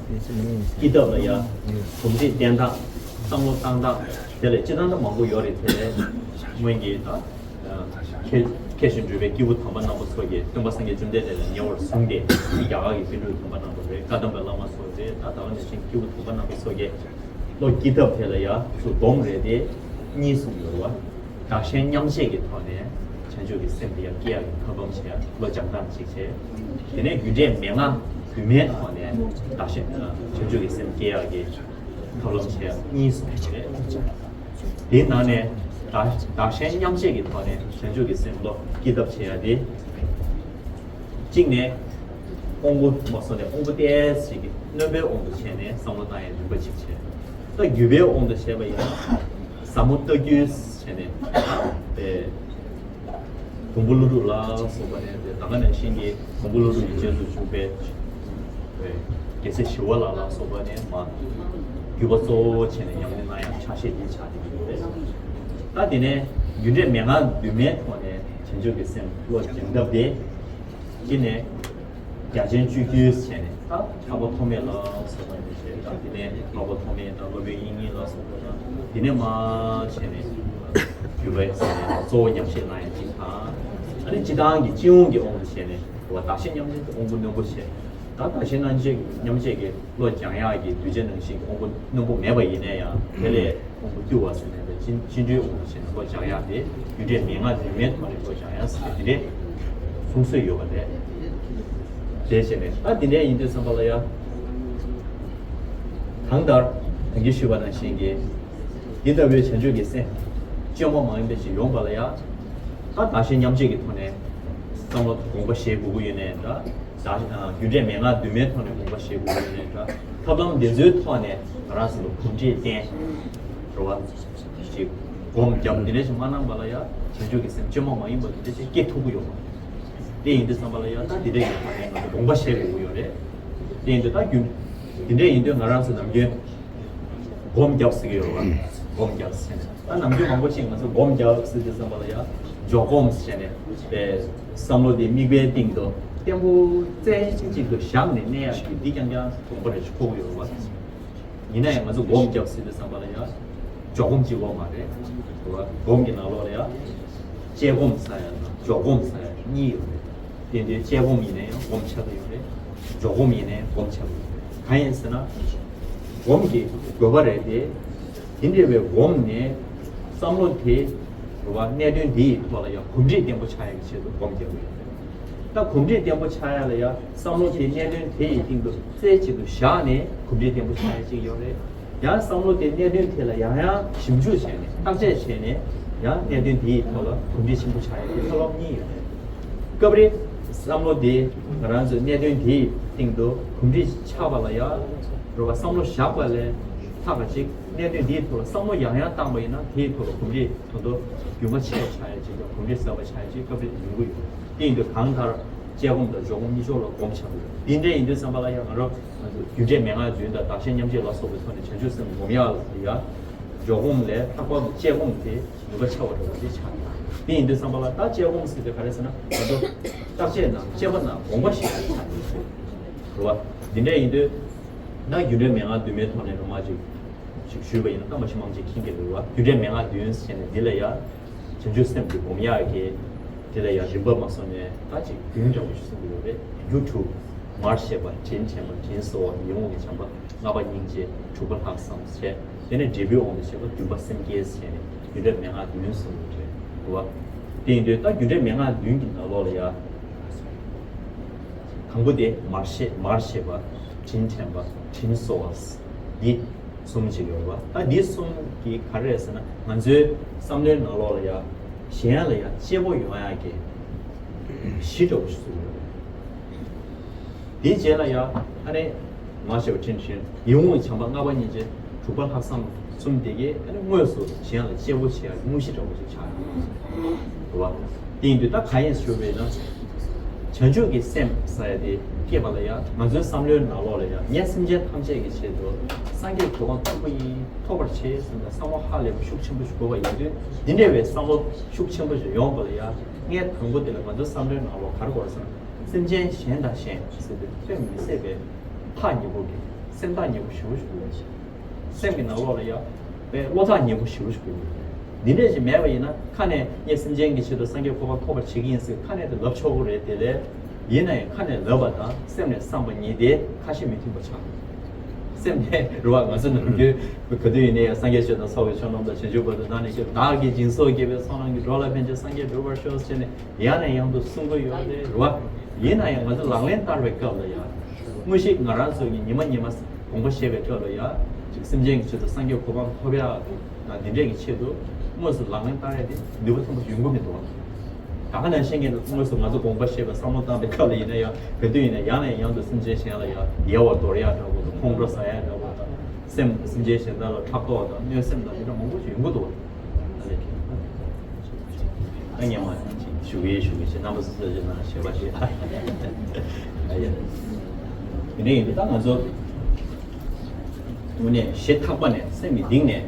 སྐྱེ་ཐབས་ལ་ཡ་གོམས་འདྲིས་བསྟེན་སྟངས། བསམ་བློ་བཏང་སྟངས། དེ་ལས་སྤྱིར་བཏང་ད་མང་པོ་ཡོད་རེད་དེ། སྔོན་གྱི་ད། མཁས་མཁས་ཤིང་གྲུབ་པའི་སྐྱེས་བུ་དམ་པ་རྣམ་པ་ཚོ་གིས་སྟོན་པ་སངས་རྒྱས་བཅོམ་ལྡན་འདས་ལ་ཉེ་བར་བཟུང་སྟེ། རྒྱ་གར་གྱི་པཎ་གྲུབ་དམ་པ་རྣམ་པ་རེད། བཀའ་གདམས་པའི་བླ་མ་ཚོ་རེད། ད་ད་ག་ནང་བཞིན་སྐྱེས་བུ་དམ་པ་རྣམ་པ་ཚོ་གིས་བློ་སྐྱེ་ཐབས་དེ་ལ་ཡ་སུ་སྡོམ་རེད་དེ། གཉིས་གསུངས་ཡོད་རེད་བ། བདག་གཞན་མཉམ་བརྗེ་གི་ཐོག་ནས་ བྱང་ཆུབ་ཀྱི་སེམས་དེ་ཡང་སྐྱེ་ཡག་གི་ཐབས་ལམ་བྱེད་ཡག་བློ་སྦྱང་སྟངས་གཅིག་བྱས། དེ་ནས་རྒྱུ་འབྲས་མན་ངག་རྡུལ་མའི་ཐོག་ནས་བདག་གཞན་བྱང་ཆུབ་ཀྱི་སེམས་སྐྱེ་ཡག་གི་ཐབས་ལམ་བྱེད་ཡག་གཉིས་གསུངས་པ་རེད། དེའི་ནང་ནས་བདག་བདག་གཞན་མཉམ་བརྗེ་གི་ཐོག་ནས་བྱང་ཆུབ་ཀྱི་སེམས་བློ་སྐྱེ་ཐབས་བྱེད་ཡག་དེ། གཅིག་ནས་དབང་པོ་མ་སོགས་ནས་དབང་པོ་ཏོག་ཙམ་ཞིག་གི་སྣོན་པའི་དབང་དུ་བྱས་ནས་བསམ་བློ་བཏང་ཡག་རིམ་པ་གཅིག་བྱས། ད་རྒྱུ་བའི་དབང་དུ་བྱས་པ་ཡིན་ན་ཟབ་མོ་ལྟ་རྒྱུ་བྱས་ནས་དེ། མགོན་པོ་ཀླུ་སྒྲུབ་ལ་སོགས་པ་ནས་དེ་ད་ག་ནང་བཞིན་གྱི་མགོན་པོ་ཀླུ་སྒྲུབ་ཀྱི་རྗེས་སུ་འཇུག་པའི་རྒྱལ་སྲས་ཞི་བ་ལྷ་ལ་སོགས་པ་ནས་མ་བརྒྱུད་པ་གཙོ་བོ་བྱས་ནས་ཉམས་ལེན་གནང་ཡག་ཕྱག་བཞེས་འདི་ཆགས་བསྡད་ཀྱི་ཡོད་རེད། ད་དེ་ནས་རྒྱུ་འབྲས་མན་ངག་བདུན་མའི་ཐོག་ནས་བྱང་ཆུབ་ཀྱི་སེམས་བློ་སྦྱང་ཐབས་དེ། དེ་ནས་རྒྱ་ཆེན་སྤྱོད་རྒྱུ་བྱས་ནས་ད་འཕགས་པ་ཐོགས་མེད་ལ་སོགས་པ་ནས་བྱས། ད་དེ་ནས་འཕགས་པ་ཐོགས་མེད་དང་སློབ་དཔོན་དབྱིག་གཉེན་ལ་སོགས་པ་དང་དེ་ནས་མ་བྱས་ནས་རྒྱུད་པའི་གཙོ་བོ་ཉམས་བཞེས་གནང་ཡག་གཅིག་དང་། ཨ་ནི་སྤྱིར་བཏང་གི་སྤྱི་ཡོངས་ཀྱི་དབང་དུ་བྱས་ནས་བདག་གཞན་མཉམ་བརྗེ་དབང་པོ་རྣོན་པོ་བྱས། ད་བདག་གཞན་རྣམ་བརྗེ་མཉམ་བརྗེ་གི་བློ་སྦྱང་ཡག་གི་གདུལ་བྱ་ནང་བཞིན་གྱི་དབང་པོ་རྣོན་པོ་མེད་པ་ཡིན་ན་ཡང་དེ་ལས་དབང་པོ་བསྡུ་བ་ཟེར་ནས་ཅི་ཅི་འདྲའི་དབང་དུ་བྱས་ནས་བློ་སྦྱང་ཡག་དེ་རྒྱུ་འབྲས་མན་ངག་བདུན་མའི་ཐོག་ནས་བློ་སྦྱང་ཡག་ཟེར་ནས་དེ་འདྲའི་གསུང་སྲོལ་ཡོད་པ་རེད། དེ་བྱས་ནས་ད་དེ་འདྲའི་ཡིན་དུས་ཙམ་པ་ལ་ཡང་། གང་ལྟར་ད་གིན་ཞུས་པ་ནང་བཞིན་གྱི་འདི་ལྟ་བུའི་བྱང་ཆུབ་ཀྱི་སེམས་བཅོས་མ་མ་ཡིན་པ་ཞིག་ཡོང་བ་ལ་ཡང་། ད་བདག་གཞན་མཉམ་བརྗེ་གི་ཐོག་ནས་བསམ་བློ་དགོངས་པ་བཞེས་དགོས་ཀྱི་ཡོད་ནའི་འདྲ། བདག་རྒྱུ་འབྲས་མན་ངག་བདུན་མའི་ཐོག་ནས་དགོངས་པ་བཞེས་དགོས་ཀྱི་ཡོད་ནའི་འདྲ། ཐབས་ལམ་འདི་ཚོའི་ཐོག་ནས་ང་རང་ཚོ་ལ་གོམས་འདྲིས་བསྟེན། རེད་བ། ཅིག་སྒོམ་བརྒྱབ་འདི་འདྲ་ཞིག་མ་གནང་བ་ལ་ཡང་བྱང་ཆུབ་ཀྱི་སེམས་བཅོས་མ་མ་ཡིན་པ་འདི་འདྲ་ཞིག་སྐྱེ་ཐུབ་ཀྱི་ཡོད་མ་རེད། དེ་ཡིན་དུས་ཙམ་པ་ལ་ཡང་ད་འདི་འདྲ་ཡིན་པ་ནས་ང་ཚོ་དགོངས་པ་བཞེས་དགོས་ཀྱི་ཡོད་རེད། དེ་ཡིན་དུས་ད་རྒྱུན་འདི་འདྲ་ཡིན་དུས་ང་རང་ཚོ་ནམ་རྒྱུན་སྒོམ་བརྒྱབ་ཟེར་གྱི་ཡོད་རེད་བ། སྒོམ་བརྒྱབ་ཟེར་ནས་ད་ནམ་རྒྱུན་མང་པོ་ཅིག་ང་ཚོ་སྒོམ་བརྒྱབ་ཟེར་དུས་ཙམ་པ་ལ་ཡང་འཇོག་སྒོམ་ཟེར་ནས་པའི་བསམ་བློ་དེ་དམིགས་པའི་སྟེང་དུ་བརྟན་པོ་རྩེ་གཅིག་ཏུ་བཞག་ནས་གནས་ཡག་གི་འདི་རྐྱང་རྐྱང་དགོངས་པ་རེ་ཞིག་འཁོར་གྱི་ཡོད་རེད་བ། ཡིན་ན་ཡང་ང་ཚོ་སྒོམ་བརྒྱབ་ཟེར་དུས་ཙམ་པ་ལ་ཡང་འཇོག་སྒོམ་གཅིག་པོ་མ་རེད། རེད་བ། སྒོམ་གྱི་ནང་ལོགས་ལ་ཡང་དཔྱད་སྒོམ་ཟེར་ཡག་དང་འཇོག་སྒོམ་ཟེར་ཡག་གཉིས་ཡོད་རེད། དེ་འདྲའི་དཔྱད་སྒོམ་ཡིན་ན་ཡང་སྒོམ་ཆགས་ཀྱི་ཡོད་རེད། འཇོག་སྒོམ་ཡིན་ན་ཡང་སྒོམ་ཆགས་ཀྱི་ཡོད་རེད། གང་ཡིན་ཟེར་ན། སྒོམ་གྱི་དགོས་པ་རེད་དེ། དེ་འདྲ་བའི་སྒོམ་ནས་བསམ་བློ་དེ་རེད་བ། གནད་དོན་འདི་ཡི་ཐོག་ལ་ཡང་གོམས་འདྲིས་བརྟན་པོ་ཆགས་ཡག་གི་ཆེད་དུ་སྒོམ་རྒྱག་གི་ཡོད་རེད། ད་གོམས་འདྲིས་བརྟན་པོ་ཆགས་ཡག་ལ་ཡང་བསམ་བློ་དེ་གནད་དོན་དེ་ཡི་སྟེང་དུ་རྩེ་གཅིག་ཏུ་བཞག་ནས་གོམས་འདྲིས་བརྟན་པོ་ཆགས་ཡག་ཅིག་ཡོད་རེད། ཡང་བསམ་བློ་དེ་གནད་དོན་དེ་ལ་ཡང་ཡང་ཞིབ་འཇུག་བྱས་ནས་བརྟག་དཔྱད་བྱས་ནས་ཡང་གནད་དོན་དེ་ཡི་ཐོག་ལ་གོམས་འདྲིས་ཆེན་པོ་ཆགས་ཡག་གི་ཐབས་ལམ་གཉིས་ཡོད་རེད། སྐབས་རེ་བསམ་བློ་དེ་ང་རང་ཚོའི་གནད་དོན་དེ་ཡི་སྟེང་དུ་གོམས་འདྲིས་ཆགས་པ་ལ་ཡང་རེད་བ། བསམ་བློ་བཞག་པ་ལས་ལྷག་ག་ཅིག་གནད་དོན་དེའི་ཐོག་ལ་བསམ་བློ་ཡང་ཡང་བཏང་པ་ཡིན་ན་དེའི་ཐོག་ལ་གོམས་འདྲིས་ད་དུང་རྒྱུན་ཁ་ཆེ་བ་ཆགས་ཡག་ཅིག་དང་གོམས་འདྲིས་གསར་པ་ཆགས་ཡག་ཅིག་སྐབས་རེ་ཡོང་གི་ཡོད། དེ་ཡིན་དུས་གང་ལྟར་དཔྱད་སྒོམ་དང་འཇོག་སྒོམ་གཉིས་ཕྱོགས་ལ་སྒོམ་ཆགས་དགོས། དེ་འདྲ་ཡིན་དུས་ཙམ་པ་ལ་ཡང་ང་རང་རྒྱུ་འབྲས་མན་ངག་བདུན་དང་བདག་གཞན་མཉམ་བརྗེ་ལ་སོགས་པའི་ཐོག་ནས་བྱང་ཆུབ་སེམས་སྒོམ་ཡག་ལ་ཡ། འཇོག་སྒོམ་ལས་ལྷག་པར་དུ་དཔྱད་སྒོམ་དེ་ནུས་པ་ཆེ་བ་འདྲ་བོ་ཅིག་ཆགས་ཡོད། དེ་ཡིན་དུས་ཙམ་པ་ལ་ད་དཔྱད་སྒོམ་ཟེར་དུས་ག་རེ་ཟེར་ན་ང་ཚོ་བརྟག་དཔྱད་ནང་དཔྱད་པ་ནང་དགོངས་པ་བཞེས་ཡག་ཆགས་ཡོད་རེད་བ། འདི་འདྲ་ཡིན་དུས་ན་རྒྱུ་འབྲས་མན་ངག་བདུན་མའི་ཐོག་ནས་རུ་མ་ཅིག་ཅིག་ཞུས་པ་ཡིན་ན་ད་མ་ཤི་མང་ཅིག་མཁྱེན་གྱི་རེད་བ། རྒྱུ་འབྲས་མན་ངག་བདུན་ཟེར་ནས་འདི་ལ་ཡ། བྱང་ཆུབ་སེམས་ཀྱི་སྒོམ་ཡག་གི་དེ་ལ་ཡང་རིམ་པ་མ་སོང་ནས་ད་ཅིག་བདུན་འདྲ་བོ་ཞིག་གསུང་གི་ཡོད་རེད། རྒྱུ་དྲུག་མར་ཤེས་པ། དྲིན་དྲན་པ། དྲིན་གཟོ་བ། ཡིད་འོང་གི་བྱམས་པ། ལྔ་པ་སྙིང་རྗེ། དྲུག་པ་ལྷག་བསམ་བྱས། དེ་ནས་འབྲས་བུའི་དབང་དུ་བྱས་པ་བདུན་པ་སེམས་བསྐྱེད་བྱས་ནས་རྒྱུ་འབྲས་མན་ངག་བདུན་གསུངས་ཡོད་རེད་བ། དེ་ཡིན་དུས་ད་རྒྱུ་འབྲས་མན་ངག་བདུན་གྱི་ནང་ལོགས་ལ་ཡ། དང་པོ་དེ་མར་ཤེས་མར་ཤེས་པ། དྲིན་དྲན་པ། དྲིན་གཟོ་བ། འདི། གསུམ་ཅིག་ཡོད་རེད་བ། ད་འདི་གསུམ་གྱིས་ག་རེ་རེད་ཟེར་ན་ང་ཚོའི་བསམ་བློའི་ནང་ལོགས་ལ་ཡ་གཞན་ལ་ཡ་གཅེས་པོ་ཡོང་ཡག་གི་གཞི་འདྲ་བོ་ཞིག་བཟོ་གི་ཡོད་རེད། དེའི་རྗེས་ལ་ཡ་ཨ་ནི་མར་ཤེས་པ་དྲིན་དྲན། ཡིད་འོང་བྱམས་པ། ལྔ་པ་སྙིང་རྗེ། དྲུག་པ་ལྷག་བསམ། གསུམ་དེ་གས་ཨ་ནི་དངོས་སུ་གཞན་ལ་གཅེས་པོ་བྱེད་ཡག་གི་དངོས་གཞི་འདྲ་བོ་ཞིག་ཆགས་ཡོད་རེད་བ། དེ་ཡིན་དུས་ད་གང་ཡིན་ཞུ་བས་ན། བྱང་ཆུབ་ཀྱི་སེམས་ཟེར་ཡ་དེ་སྐྱེས་པ་ལ་ཡང་ང་ཚོའི་བསམ་བློའི་ནང་ལོགས་ལ་ཡང་ངས་སེམས་ཅན་ཐམས་ཅད་ཀྱི་ཆེད་དུ་སངས་རྒྱས་གོ་འཕང་མཐོན་པོ་ཡིན། ཐོབ་པར་བྱེད་ཟེར་ནས་བསམ་བློ་ཧ་ལས་པ་ཤུགས་ཆེན་པོ་ཞིག་དགོས་པ་ཡིན་དུས། འདི་འདྲ་བའི་བསམ་བློ་ཤུགས་ཆེན་པོ་ཞིག་ཡོང་བ་ལ་ཡང་ངས་དང་པོ་དེ་ལ་ང་ཚོའི་བསམ་བློའི་ནང་ལོགས་ག་རེ་དགོས་རེད་ཟེར་ན། སེམས་ཅན་གཞན་དང་གཞན་ཟེར་དུས་དཔེ་མི་སྲིད་པའི་ཐག་ཉེ་པོ་གི་སེམས་ཐག་ཉེ་པོ་ཞེ་པོ་ཞིག་དགོས་རེད། སེམས་ཀྱི་ནང་ལོགས་ལ་ཡང་དཔེ་བློ་ཐག་ཉེ་པོ་ཞེ་པོ་ཞིག་དགོས་ཀྱི་ཡོད། འདི་འདྲ་ཞིག་མེད་པ་ཡིན་ན་ཁ་ནས་ངས་སེམས་ཅན་གྱི་ཆེད་དུ་སངས་རྒྱས་གོ་འཕང་ཐོབ་པར་བྱེད་ཀྱི་ཡིན་ཟེར་ཁ་ནས་དེ་ལབ་ཆོག་གི་རེད། དེ་ལས་ཡིན་ན་ཡང་ཁ་ནས་ལབ་པ་དང་སེམས་ནས་བསམ་པ་གཉིས་དེ་ཁ་ཞེ་མི་མཐུན་པ་ཆགས། སེམས་ནས་རེད་བ། ང་ཚོ་ནམ་རྒྱུན་ག་དུས་ཡིན་ནའི་སངས་རྒྱས་ཆོས་དང་ཚོགས་ཀྱི་མཆོག་རྣམས་དང་། བྱང་ཆུབ་བར་དུ་བདག་ནི་སྐྱེ། བདག་གིས་སྦྱིན་སོགས་བགྱིས་པའི་ཚོགས་རྣམས་ཀྱིས། འགྲོ་ལ་ཕན་ཕྱིར་སངས་རྒྱས་འགྲུབ་པར་ཤོག་ཟེར་ནས་ཡང་ནས་ཡང་དུ་གསུང་གི་ཡོད་རེད་རེད་བ། ཡིན་ན་ཡང་ང་ཚོ་ལག་ལེན་བསྟར་བའི་སྐབས་ལ་ཡང་དངོས་གཞི་ང་རང་ཚོ་གི་ཉི་མ་ཉི་མ་དགོངས་པ་བཞེས་པའི་སྐབས་ལ་ཡང་ཅིག་སེམས་ཅན་གྱི་ཆེད་དུ་སངས་རྒྱས་གོ་འཕང་ཐོབ་ཡག་དང་འདི་འདྲས་ཀྱི་ཆེད་དུ་དངོས་སུ་ལག་ལེན་བསྟར་ཡག་དེ་ནུས་པ་ཐོན་པ་ཡོང་གི་མི་འདུག་བ། ད་ག་ནང་བཞིན་གྱི་དངོས་སུ་ང་ཚོ་དགོངས་པ་བཞེས་པའི་བསམ་བློ་བཏང་པའི་སྐབས་ལ་ཡིན་ན་ཡང་ག་དུས་ཡིན་ན་ཡང་ནས་ཡང་དུ་སེམས་ཅན་གཞན་ལ་ཡང་བདེ་བ་འདོར་ཡག་འདྲ་བོ་དང་། ཁོང་ཁྲོ་ཟ་ཡག་འདྲ་བོ་དང་། སེམས་སེམས་ཅན་གཞན་དག་ལ་ཕྲག་དོག་དང་གནོད་སེམས་དང་དེ་འདྲ་མང་པོ་ཞིག་ཡོང་གི་འདུག་བ། ད་ལས་ཀྱི་ད་ངས་མ་ཞུ་གི་ཞུ་གི་ཞེ་ན་རྣམ་པ་ཚོ་ཚོས་ཅིག་ནང་ཞེ་པོ་ཞིག་ཨ་ཡ། དེ་འདྲ་ཡིན་དུས་ད་ང་ཚོ་དངོས་གནས་ཞེ་ཐག་པ་ནས་སེམས་ཀྱི་གཏིང་ནས་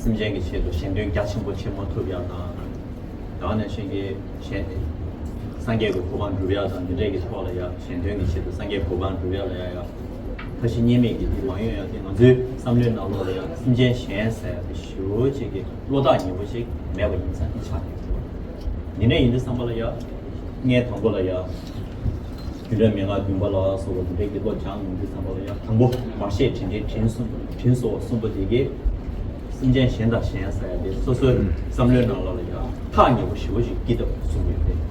སེམས་ཅན་གྱི་ཆེད་དུ་གཞན་དོན་རྒྱ་ཆེན་པོ་བྱེད་མ་ཐུབ་ཡག་དང་། ད་ག་ནང་བཞིན་གྱི་གཞན་སངས་རྒྱས་ཀྱི་གོ་འཕང་སྒྲུབ་ཡག་དང་འདི་འདྲས་ཀྱི་ཐོག་ལ་ཡང་གཞན་དོན་གྱི་ཆེད་དུ་སངས་རྒྱས་གོ་འཕང་སྒྲུབ་ཡག་ལ་ཡང་ཡང་ཁ་ཞེ་གཉིས་མེད་ཀྱི་དེ་མ་ཡོང་ཡག་དེ་ང་ཚོའི་བསམ་བློའི་ནང་ལོགས་ལ་ཡང་སེམས་ཅན་གཞན་ཟེར་ཡག་དེ་ཞེ་པོ་ཅིག་གི་བློ་ཐག་ཉེ་པོ་ཞིག་མེད་པ་ཡིན་ཙང་དེ་ཆགས་ཀྱི་འདུག་འདི་འདྲ་ཡིན་དུས་བསམ་པ་ལ་ཡང་ངས་དང་པོ་ལ་ཡང་རྒྱུ་འབྲས་མན་ངག་བདུན་པ་ལ་སོགས་པ་འདི་འདྲའི་གི་བློ་སྦྱང་ཡོང་དུས་བསམ་པ་ལ་ཡང་དང་པོ་མར་ཤེས་དྲིན་དྲན་དྲིན་གསུམ་དྲིན་གསོ་བ་གསུམ་པོ་དེ་གས་སེམས་ཅན་གཞན་དང་གཞན་ཟེར་ཡག་དེ་སོ་སོའི་བསམ་བློའི་ནང་ལོགས་ལ་ཡང་ཐག་ཉེ་པོ་ཞེ་པོ་ཞིག་སྐྱེ་ཐུབ་གསུངས་ཡོད་རེད།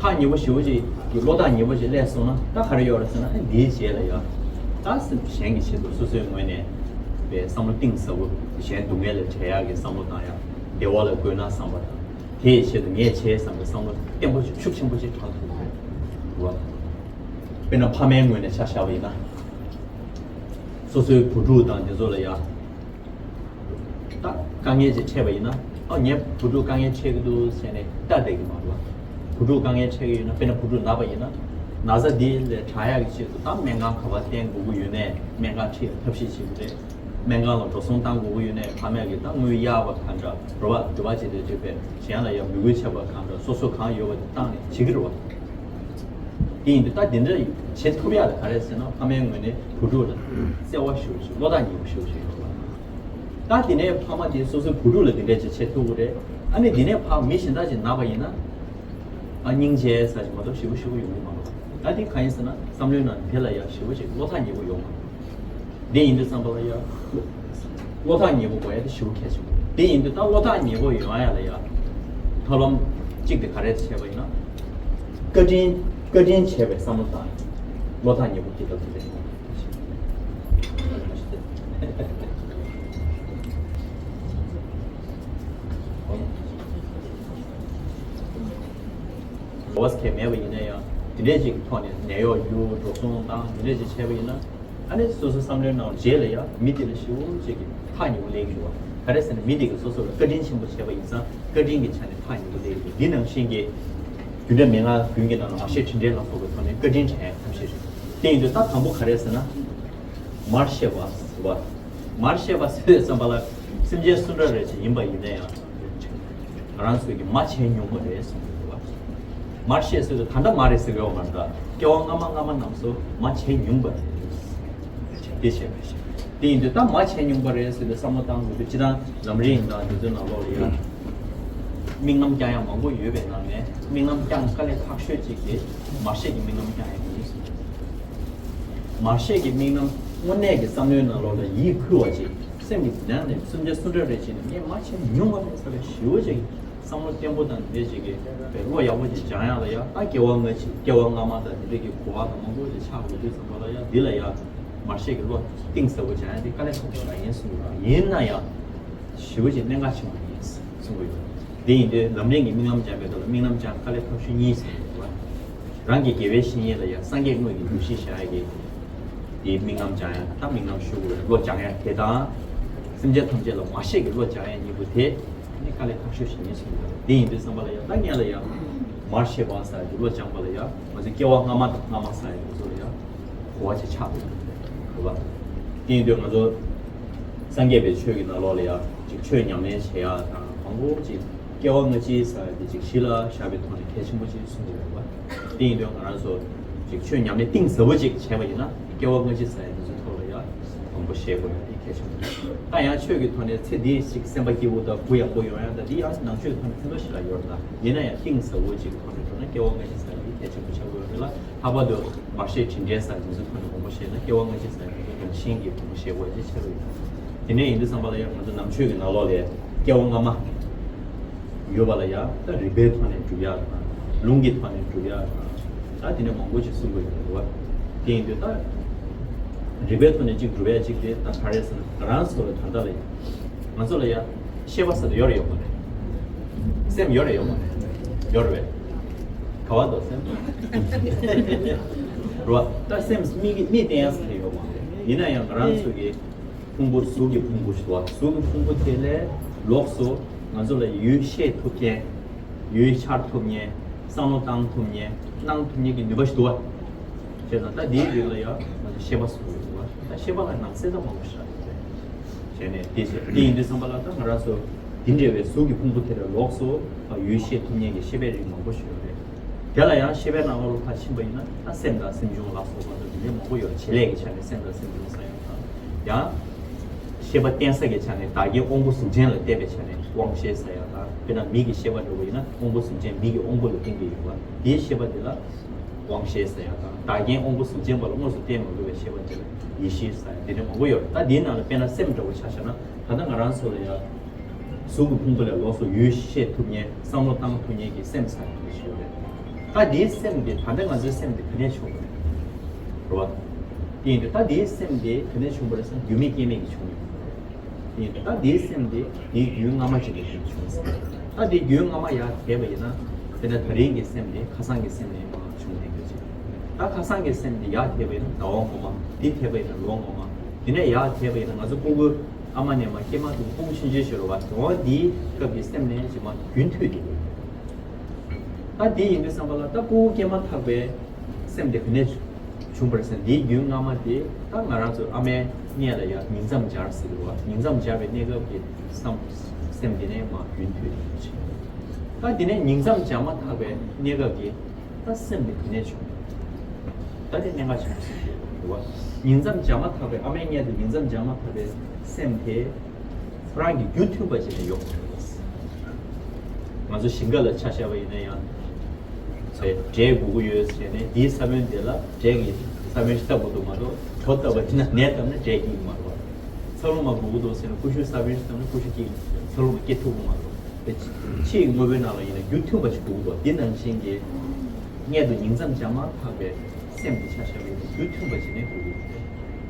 ཐག་ཉེ་པོ་ཞེ་པོ་ཞིག་གི་བློ་ཐག་ཉེ་པོ་ཞིག་སླེབས་སོང་ན་ད་ག་རེ་ཡོད་རེད་ཟེར་ན། ཨ་འདིའི་རྗེས་ལ་ཡང་ད་སེམས་གཞན་གྱི་ཆེད་དུ་སོ་སོའི་ངོས་ནས་པའི་བསམ་བློ་གཏིང་ཟབ་པོ་གཞན་སྡུག་བསྔལ་ལས་བྲལ་ཡག་གི་བསམ་བློ་དང་ཡང་བདེ་བ་ལ་འགོད་ན་བསམ་པ་དང་། དེའི་ཆེད་དུ་ངས་བྱས་བསམ་པའི་བསམ་བློ་བརྟན་པོ་ཞིག་ཤུགས་ཆེན་པོ་ཞིག་དྲག་ཐུབ་ཀྱི་རེད་བ། དཔེར་ན་ཕ་མའི་ངོས་ནས་ཆ་བཞག་པ་ཡིན་ན། སོ་སོའི་བུ་ཕྲུག་དང་དེ་ཚོ་ལ་ཡང་ད་དཀའ་ངལ་ཅིག་འཕྲད་པ་ཡིན་ན། ཨ་ངའི་བུ་ཕྲུག་དཀའ་ངལ་འཕྲད་ཀྱི་འདུག་ཟེར་ནས་ལྟ་བསྡད་ཀྱི་མ་རེད་བ། བུ་ཕྲུག་དཀའ་ངལ་འཕྲད་ཀྱི་ཡོད་ན། དཔེར་ན་བུ་ཕྲུག་ན་བ་ཡིན་ན། ན་ཚ་འདི་ལས་དྲག་ཡག་གི་ཆེད་དུ་ད་སྨན་ཁང་ག་པར་བསྟེན་དགོས་ཀྱི་ཡོད་ནའི་སྨན་ཁང་ཁྲིད་ཡག་ཐབས་ཤེས་བྱེད་ཀྱི་རེད། སྨན་ཁང་ལ་འགྲོ་སོང་བཏང་དགོས་ཀྱི་ཡོད་ནའི་ཕ་མས་ཀྱིས་ད་དངུལ་གཡར་བ་གང་འདྲ་རེད་བ། འདི་བ་བྱས་ཏེ་བྱས་པས་གཞན་ལ་ཡང་འབོད་སྐུལ་བྱས་པ་གང་འདྲ་སོ་སོ་གང་ཡོད་པ་དེ་བཏང་ནས་བྱེད་ཀྱི་རེད་བ། དེ་ཡིན་དུས་ད་དེ་འདྲ་བྱེད་ཐུབ་ཡག་ལ་ག་རེ་ཟེར་ན། ཕ་མའི་ངོས་ནས་བུ་ཕྲུག་ལ་བརྩེ་བ་ཞེ་པོ་ཞིག་བློ་ཐག་ཉེ་པོ་ཞེ་པོ་ཞིག་ཡོད་རེད་བ། ད་དེ་ནས་ཕ་མ་དེས་སོ་སོའི་བུ་ཕྲུག་ལ་དེ་འདྲ་ཅིག་བྱེད་ཐུབ་ཀྱི་རེད། ཨ་ནི་དེ་ནས་ཕར་མི་གཞན་དག་ཅིག་ན་བ་ཡིན་ན། ཨ་སྙིང་རྗེ་ཟེར་ཅིག་མ་གཏོགས་ཞེ་པོ་ཞེ་པོ་ཡོང་གི་མ་རེད། ད་དེ་གང་ཡིན་ཟེར་ན་བསམ་བློའི་ནང་དེ་ལ་ཡང་ཞེ་པོ་ཅིག་བློ་ཐག་ཉེ་པོ་ཡོང་མ་རེད། དེ་ཡིན་དུས་བསམ་པ་ལ་ཡང་བློ་ཐག་ཉེ་པོ་དགོས་ཡག་དེ་ཞེ་པོ་གལ་ཆེན་པོ་རེད། དེ་ཡིན་དུས་ད་བློ་ཐག་ཉེ་པོ་ཡོང་ཡག་ལ་ཡང་ཐབས་ལམ་གཅིག་དེ་ག་རེ་བྱས་པ་ཡིན་ན། བཀའ་དྲིན་བཀའ་དྲིན་ཆེ་བའི་བསམ་བློ་དང་བློ་ཐག་ཉེ་པོ་སྐྱེ་ཐབས་དེ་རེད། འོ་སྐད་མེད་པ་ཡིན་ན་ཡང་དེ་འདྲས་ཅིག་གི་ཐོག་ནས་ནད་གཡོག་རྒྱུག་འགྲོ་སོང་བཏང་དེ་འདྲས་ཅིག་བྱས་པ་ཡིན་ན། ཨ་ནི་སོ་སོ་བསམ་བློའི་ནང་རྗེས་ལ་ཡང་མི་དེ་ལ་ཞེ་པོ་ཅིག་གི་ཐག་ཉེ་པོ་སླེབས་ཀྱི་འདུག་བ། ག་རེ་ཟེར་ན་མི་དེ་གིས་སོ་སོ་ལ་བཀའ་དྲིན་ཆེན་པོ་བྱས་པ་ཡིན་ཙང་བཀའ་དྲིན་གྱི་ཆ་ནས་ཐག་ཉེ་པོ་སླེབས་ཀྱི་འདུག་འདི་ནང་བཞིན་གྱི་རྒྱུ་འབྲས་མན་ངག་དགུ་གི་ནང་ལ་མར་ཤེས་དྲིན་དྲན་ལ་སོགས་པའི་ཐོག་ནས་བཀའ་དྲིན་དྲན་ཐབས་ཤེས་རེད། དེ་ཡིན་དུས་ད་དང་པོ་ག་རེ་ཟེར་ན། མར་ཤེས་པ་ཟེར་བ། མར་ཤེས་པ་ཟེར་བའི་བསམ་པ་ལ་སེམས་ཅན་སུ་འདྲ་རེ་ཅིག་ཡིན་པ་ཡིན་ན་ཡང་། ང་རང་ཚོས་ཀྱི་མ་བྱས་མྱོང་བ་རེད་གསུངས་ཡོད་པ། མར་ཤེས་ཟེར་དུས་ད་ལྟ་མ་རེད་ཟེར་གི་ཡོད་མ་རེད། ད་སྐྱེ་བ་སྔ་མ་སྔ་མ་རྣམས་སུ་མ་བྱས་མྱོང་བ་རེད། དེ་བྱས་པ་ཞིག་དེ་ཡིན་དུས་ད་མ་བྱས་མྱོང་བ་རེད་ཟེར་དུས་བསམ་བློ་བཏང་དགོས་དུས་སྤྱིར་བཏང་ལམ་རིམ་དང་དེ་ཚོའི་ནང་ལོགས་ལ་ཡང་དམིགས་རྣམ་བསྐྱང་ཡག་མང་པོ་ཡོད་པའི་ནང་ནས་དམིགས་རྣམ་བསྐྱང་དཀའ་ལས་ཁག་ཤོས་གཅིག་དེ་མར་ཤེས་ཀྱི་དམིགས་རྣམ་བསྐྱང་ཡག་ཡིན། མར་ཤེས་ཀྱི་དམིགས་རྣམ་དངོས་གནས་ཀྱི་བསམ་བློའི་ནང་ལོགས་ལ་ཡིད་འཁུལ་བ་ཅིག་སེམས་ཀྱི་ནང་ནས་སེམས་ཅན་སུ་འདྲ་རེ་བྱས་ནས་ངས་མ་བྱས་མྱོང་བ་མེད་ས་རེ་ཞེ་པོ་ཅིག་བསམ་བློ་བརྟན་པོ་དང་འདི་འདྲ་ཅིག་གི་བློ་ཡག་པོ་ཅིག་སྦྱང་ཡག་ལ་ཡང་ད་སྐྱེ་བ་སྔ་ཕྱི་སྐྱེ་བ་སྔ་མ་དང་འདི་འདྲ་གི་གོ་བ་དང་མང་པོ་ཅིག་ཆགས་དགོས་དུས་ཙམ་པ་ལ་ཡང་འདི་ལ་ཡང་མར་ཤེས་ཀྱི་བློ་གཏིང་ཟབ་པོ་སྦྱང་ཡག་འདི་དཀའ་ལས་ཁག་པོ་ཞིག་མ་ཡིན་གསུངས་ཡོད། ཡིན་ན་ཡང་ཞེ་པོ་ཅིག་གནད་འགག་ཆེན་པོ་ཡིན་གསུང་གི་ཡོད། དེ་ཡིན་དུས་ལམ་རིམ་གྱི་དམིགས་རྣམ་སྦྱང་བའི་སྐབས་ལ་དམིགས་རྣམ་སྦྱང་དཀའ་ལས་ཁག་ཤོས་གཉིས་ཟེར་གྱི་འདུག་བ། རང་གི་དགེ་བའི་བཤེས་གཉེན་ལ་ཡང་སངས་རྒྱས་དངོས་ཀྱི་འདུ་ཤེས་བཞག་ཡག་གི་དེའི་དམིགས་རྣམ་སྦྱང་ཡག་དང་དམིགས་རྣམ་ཞུ་དགོས་པའི་བློ་སྦྱང་ཡག་དེ་དང་། སེམས་ཅན་ཐམས་ཅད་ལ་མར་ཤེས་ཀྱི་བློ་སྦྱང་ཡག་གཉིས་པོ་དེ་ནི་དཀའ་ལས་ཁག་ཤོས་ཤིག་ཡིན་གསུངས་ཡོད། དེ་ཡིན་དུས་བསམ་པ་ལ་ཡང་ད་ངས་ལ་ཡང་མར་ཤེས་པ་ཟེར་ཡག་གི་བློ་སྦྱང་པ་ལ་ཡང་ང་ཚོའི་སྐྱེ་བ་སྔ་མ་དང་སྔ་མ་ཟེར་ཡག་དེ་ཚོ་ལ་ཡང་གོ་བ་ཅིག་ཆགས་དགོས་རེད་བ། དེ་ཡིན་དུས་ང་ཚོ་སངས་རྒྱས་པའི་ཆོས་ཀྱི་ནང་ལོགས་ལ་ཡང་ཅིག་ཆོས་ཉམས་ལེན་བྱེད་ཡག་དང་མང་པོ་ཅིག་སྐྱེ་བ་སྔ་ཕྱི་ཟེར་ཡག་དེ་ཅིག་གཞི་ལ་བཞག་པའི་ཐོག་ནས་གལ་ཆེན་པོ་ཅིག་གསུངས་ཡོད་རེད་བ། དེ་ཡིན་དུས་ང་རང་ཚོ་ཅིག་ཆོས་ཉམས་ལེན་གཏིང་ཟབ་པོ་ཅིག་བྱས་པ་ཡིན་ན་སྐྱེ་བ་སྔ་ཕྱི་ཟེར་ཡག་དེ་ཚོའི་ཐོག་ལ་ཡང་དང་པོ་བཤད་དགོས་ཡག་དེ་གལ་ཆེན་པོ་རེད། ད་ཡང་ཆོས་ཀྱི་ཐོག་ནས་ཚེ་འདིའི་ཅིག་སེམས་པ་སྐྱིད་པོ་དང་གུ་ཡངས་པོ་ཡོང་ཡག་ད་འདི་ཡང་ནང་ཆོས་ཐོག་ནས་ཕན་ཐོགས་ཞེ་དྲག་ཡོད་རེད། ད་ཡིན་ན་ཡང་གཏིང་ཟབ་པོ་ཅིག་གི་ཐོག་ནས་འགྲོ་ན་སྐྱེ་བ་སྔ་ཕྱི་ཟེར་ཡག་དེ་གལ་ཆེན་པོ་ཆགས་ཀྱི་ཡོད་རེད་ལ། ལྷག་པར་དུ་མར་ཤེས་དྲིན་དྲན་ཟེར་དེ་ཚོའི་ཐོག་ནས་དགོངས་པ་བཞེས་ན་སྐྱེ་བ་སྔ་ཕྱི་ཟེར་དེ་ཚོ་དགོངས་པ་ ཤིང་གི་བུ་མོ་ཞེས་པ་ཅིག་ཆགས་ཀྱི་ཡོད། དེ་ནས་ཡིན་དུས་ཙམ་པ་ལ་ཡང་ང་ཚོ་ནང་ཆོས་ཀྱི་ནང་ལོགས་ལ་སྐྱེ་བ་སྔ་མ་ཡོད་པ་ལ་ཡང་ད་རིག་པའི་ཐོག་ནས་སྒྲུབ་ཡག་དང་ལུང་གི་ཐོག་ནས་སྒྲུབ་ཡག་དང་ད་དེ་ནས་མང་པོ་ཅིག་གསུང་དགོས་ཡོད་རེད་བ། དེ་ཡིན་དུས་ད་རིག་པའི་ཐོག་ནས་ཅིག་སྒྲུབ་ཡག་ཅིག་དེ་ད་ག་རེ་ཟེར་ན་ང་རང་ཚོ་ལ་ད་ལྟ་ལ་ཡང་ང་ཚོ་ལ་ཡང་ཤེས་པ་ཟེར་དུ་ཡོད་རེད་ཡོད་མ་རེད། སེམས་ཡོད་རེད་ཡོད་མ་རེད། ཡོད་རེད་བས། ག་བ་དོ་སེམས། རོ། ད་སེམས་མིག་གི་མིག་བསྟན་ཡ་ཟེར་ཡོད་མ་རེད། ཡིན་ན་ཡང་ང་རང་ཚོ་གི་ཕུང་པོ་གཟུགས་ཀྱི་ཕུང་པོ་ཞིག་འདུག་བ། གཟུགས་ཀྱི་ཕུང་པོ་དེ་ལས་ལོགས་སུ་ང་ཚོ་ལ་ཡུལ་ཤེས་ཐུབ་མཁན། ཡུལ་འཆར་ཐུབ་མཁན། བསམ་བློ་བཏང་ཐུབ་མཁན། སྣང་ཐུབ་མཁན་གྱི་ནུས་པ་ཞིག་འདུག་བ། བྱས་ཙང་ད་དེའི་རིགས་ལ་ཡང་ང་ཚོ་ཤེས་པ་ཟེར་གྱི་ཡོད་རེད་བ། ད་ཤེས་པ་ལ་ནང་གསེས་ད་མང་པོ་ཞིག་རེད། བྱས་ནས་དེ་བྱས་དེ་ཡིན་དུས་ཙམ་པ་ལ་ད་ང་རང་ཚོ་འདི་འདྲ་བའི་གཟུགས་ཀྱི་ཕུང་པོ་དེ་ལས་ལོགས་སུ་ཡུལ་ཤེས་ཐུབ་མཁན་གྱི་ཤེས་པའི་རིགས་མང་པོ་ཞིག་ཡོད་རེད། དེ་ལ་ཡང་ཤེས་པའི་ནང་ལོགས་ལ་ཕར་ཕྱིན་པ་ཡིན་ན་ད་སེམས་དང་སེམས་བྱུང་ལ་སོགས་པ་དང་དེ་འདྲའི་མང་པོ་ཡོད་རེད། བྱེད་ལས་ཀྱི་ཆ་ནས་སེམས་དང་སེམས་བྱུང་ཟེར་ཡག་དང་། ཡང་ཤེས་པ་བརྟེན་ས་ཀྱི་ཆ་ནས་བདག་རྐྱེན་དབང་པོ་གཟུགས་ཅན་ལ་བརྟེན་པའི་ཆ་ནས་དབང་ཤེས་ཟེར་ཡག་དང་། དཔེར་ན་མིག་གི་ཤེས་པ་འདྲ་བོ་ཡིན་ན་དབང་པོ་གཟུགས་ཅན་མིག་གི་དབང་པོ་ལ་བརྟེན་པའི་ཡོད་པ། དེའི་ཤེས་པ་དེ་ལ་དབང་ཤེས་ཟེར་ཡག་དང་། བདག་རྐྱེན་དབང་པོ་གཟུགས་ཅན་པ་ལ་དངོས་སུ་བརྟེན་མ་དགོས་པའི་ཤེས་པ་དེ་ལ་ཡིད་ཤེས་ཟེར་ཡག་དེ་འདྲ་མང་པོ་ཡོད་རེད། ད་དེའི་ནང་ལ་དཔེར་ན་སེམས་འདྲ་བོ་ཆ་བཞག་ན་ད་ལྟ་ང་རང་ཚོ་ལ་ཡང་གཟུགས་ཀྱི་ཕུང་པོ་ལས་ལོགས་སུ་ཡུལ་ཤེས་ཐུབ་མཁན། བསམ་བློ་བཏང་ཐུབ་མཁན་གྱི་སེམས་ཟེར་ཡག་དེ་ཞིག་ཡོད་རེད། ད་དེའི་སེམས་དེ་ད་ལྟ་ང་ཚོའི་སེམས་དེ་ག་ནས་བྱུང་བ་རེད། རེད་བ། དེ་ཡིན་དུས་ད་དེའི་སེམས་དེ་ག་ནས་བྱུང་བ་རེད་ཟེར་ན་རྒྱུ་མེད་རྐྱེན་མེད་ཀྱིས་བྱུང་ཡོད་པ་རེད། དེ་ཡིན་དུས་ད་དེའི་སེམས་དེ་དེའི་རྒྱུན་སྔ་མ་ཅིག་ལས་བྱུང་སོང་། ད་དེའི་རྒྱུན་སྔ་མ་ཡར་དེད་པ་ཡིན་ན་དེ་ནས་ད་རིང་གི་སེམས་དེ་ཁ་སང་གི་སེམས་ནས་མར་བྱུང་བསྡད་ཀྱི་ཅིག་ད་ཁ་སང་གི་སེམས་དེ་ཡར་དེད་པ་ཡིན་ན་ཟླ་བ་སྔོན་མ། དེ་དེད་པ་ཡིན་ན་ལོ་སྔོན་མ། དེ་ནས་ཡར་དེད་པ་ཡིན་ན་ང་ཚོ་སྤུ་གུ་ཨ་མ་ནས་མར་སྐྱེས་མ་ཐག་སྤུ་གུ་ཆུང་ཆུང་ཞིག་རེད་བ། དེ་འོ་དེའི་སྐབས་ཀྱི་སེམས་ནས་ཅིག་མར་རྒྱུན་མཐུད་དེ་ད་དེ་ཡིན་དུས་ཙམ་པ་ལ་ད་སྤུ་གུ་སྐྱེས་མ་ཐག་པའི་སེམས་དེ་ག་ནས་བྱུང་བ་རེད་ཟེར་ན། དེའི་རྒྱུན་སྔ་མ་དེ་ད་ང་རང་ཚོ་ཨ་མའི་མངལ་ལ་ཡར་ཉིང་མཚམས་སྦྱར་ཟེར་གྱི་འདུག་བ། ཉིང་མཚམས་སྦྱར་བའི་གནས་སྐབས་ཀྱི་བསམ་སེམས་དེ་ནས་མར་རྒྱུན་མཐུད་དེ་ཡོད་ཅིག་ད་དེ་ནས་ཉིང་མཚམས་སྦྱར་མ་ཐག་པའི་གནས་སྐབས་ཀྱི་ད་སེམས་དེ་ག་ནས་བྱུང་། ད་དེ་གནད་འགག་ཆེན་པོ་ཞིག་རེད་བ། ཉིང་མཚམས་སྦྱར་མ་ཐག་པའི་ཨ་མའི་མངལ་དུ་ཉིང་མཚམས་སྦྱར་མ་ཐག་པའི་སེམས་དེ་ཁོ་རང་གི་རྒྱུ་མཐུན་པ་ཅིག་ནས་ཡོང་གི་རེད། ང་ཚོ་ཞིང་ཁ་ལ་ཆ་བཞག་པ་ཡིན་ན་ཡང་ཚེ་འབྲས་དགོས་ཀྱི་ཡོད་ཟེར་ནས་དེའི་ས་བོན་དེ་ལ་འབྲས་ཀྱི་ས་བོན་ཞིག་བཏབ་དགོས་འདུག་མ་གཏོགས་གྲོ་བཏབ་པ་ཡིན་ན་ནས་བཏབ་ན་འབྲས་སྐྱེ་གི་མ་རེད་བ། ཚ་ལུ་མ་དགོས་ཀྱི་འདུག་ཟེར་ན་ཀུ་ཤུ་ས་བོན་ཞིག་བཏབ་ན་ཀུ་ཤུ་སྐྱེ་གི་མ་རེད། ཚ་ལུ་མ་སྐྱེ་ཐུབ་ཀྱི་མ་རེད་བ། དེ་ཕྱིའི་དངོས་པོའི་ནང་ལ་ཡིན་ན་རྒྱུ་མཐུན་པ་ཞིག་དགོས་ཀྱི་འདུག་དེ་ནང་བཞིན་གྱི་མངལ་དུ་ཉིང་མཚམས་སྦྱར་མ་ཐག་པའི་སེམས་དེ་ཆ་བཞག་པའི་རྒྱུ་མཐུན་པ་ཞིག་ནས་དགོས་ཀྱི་འདུག་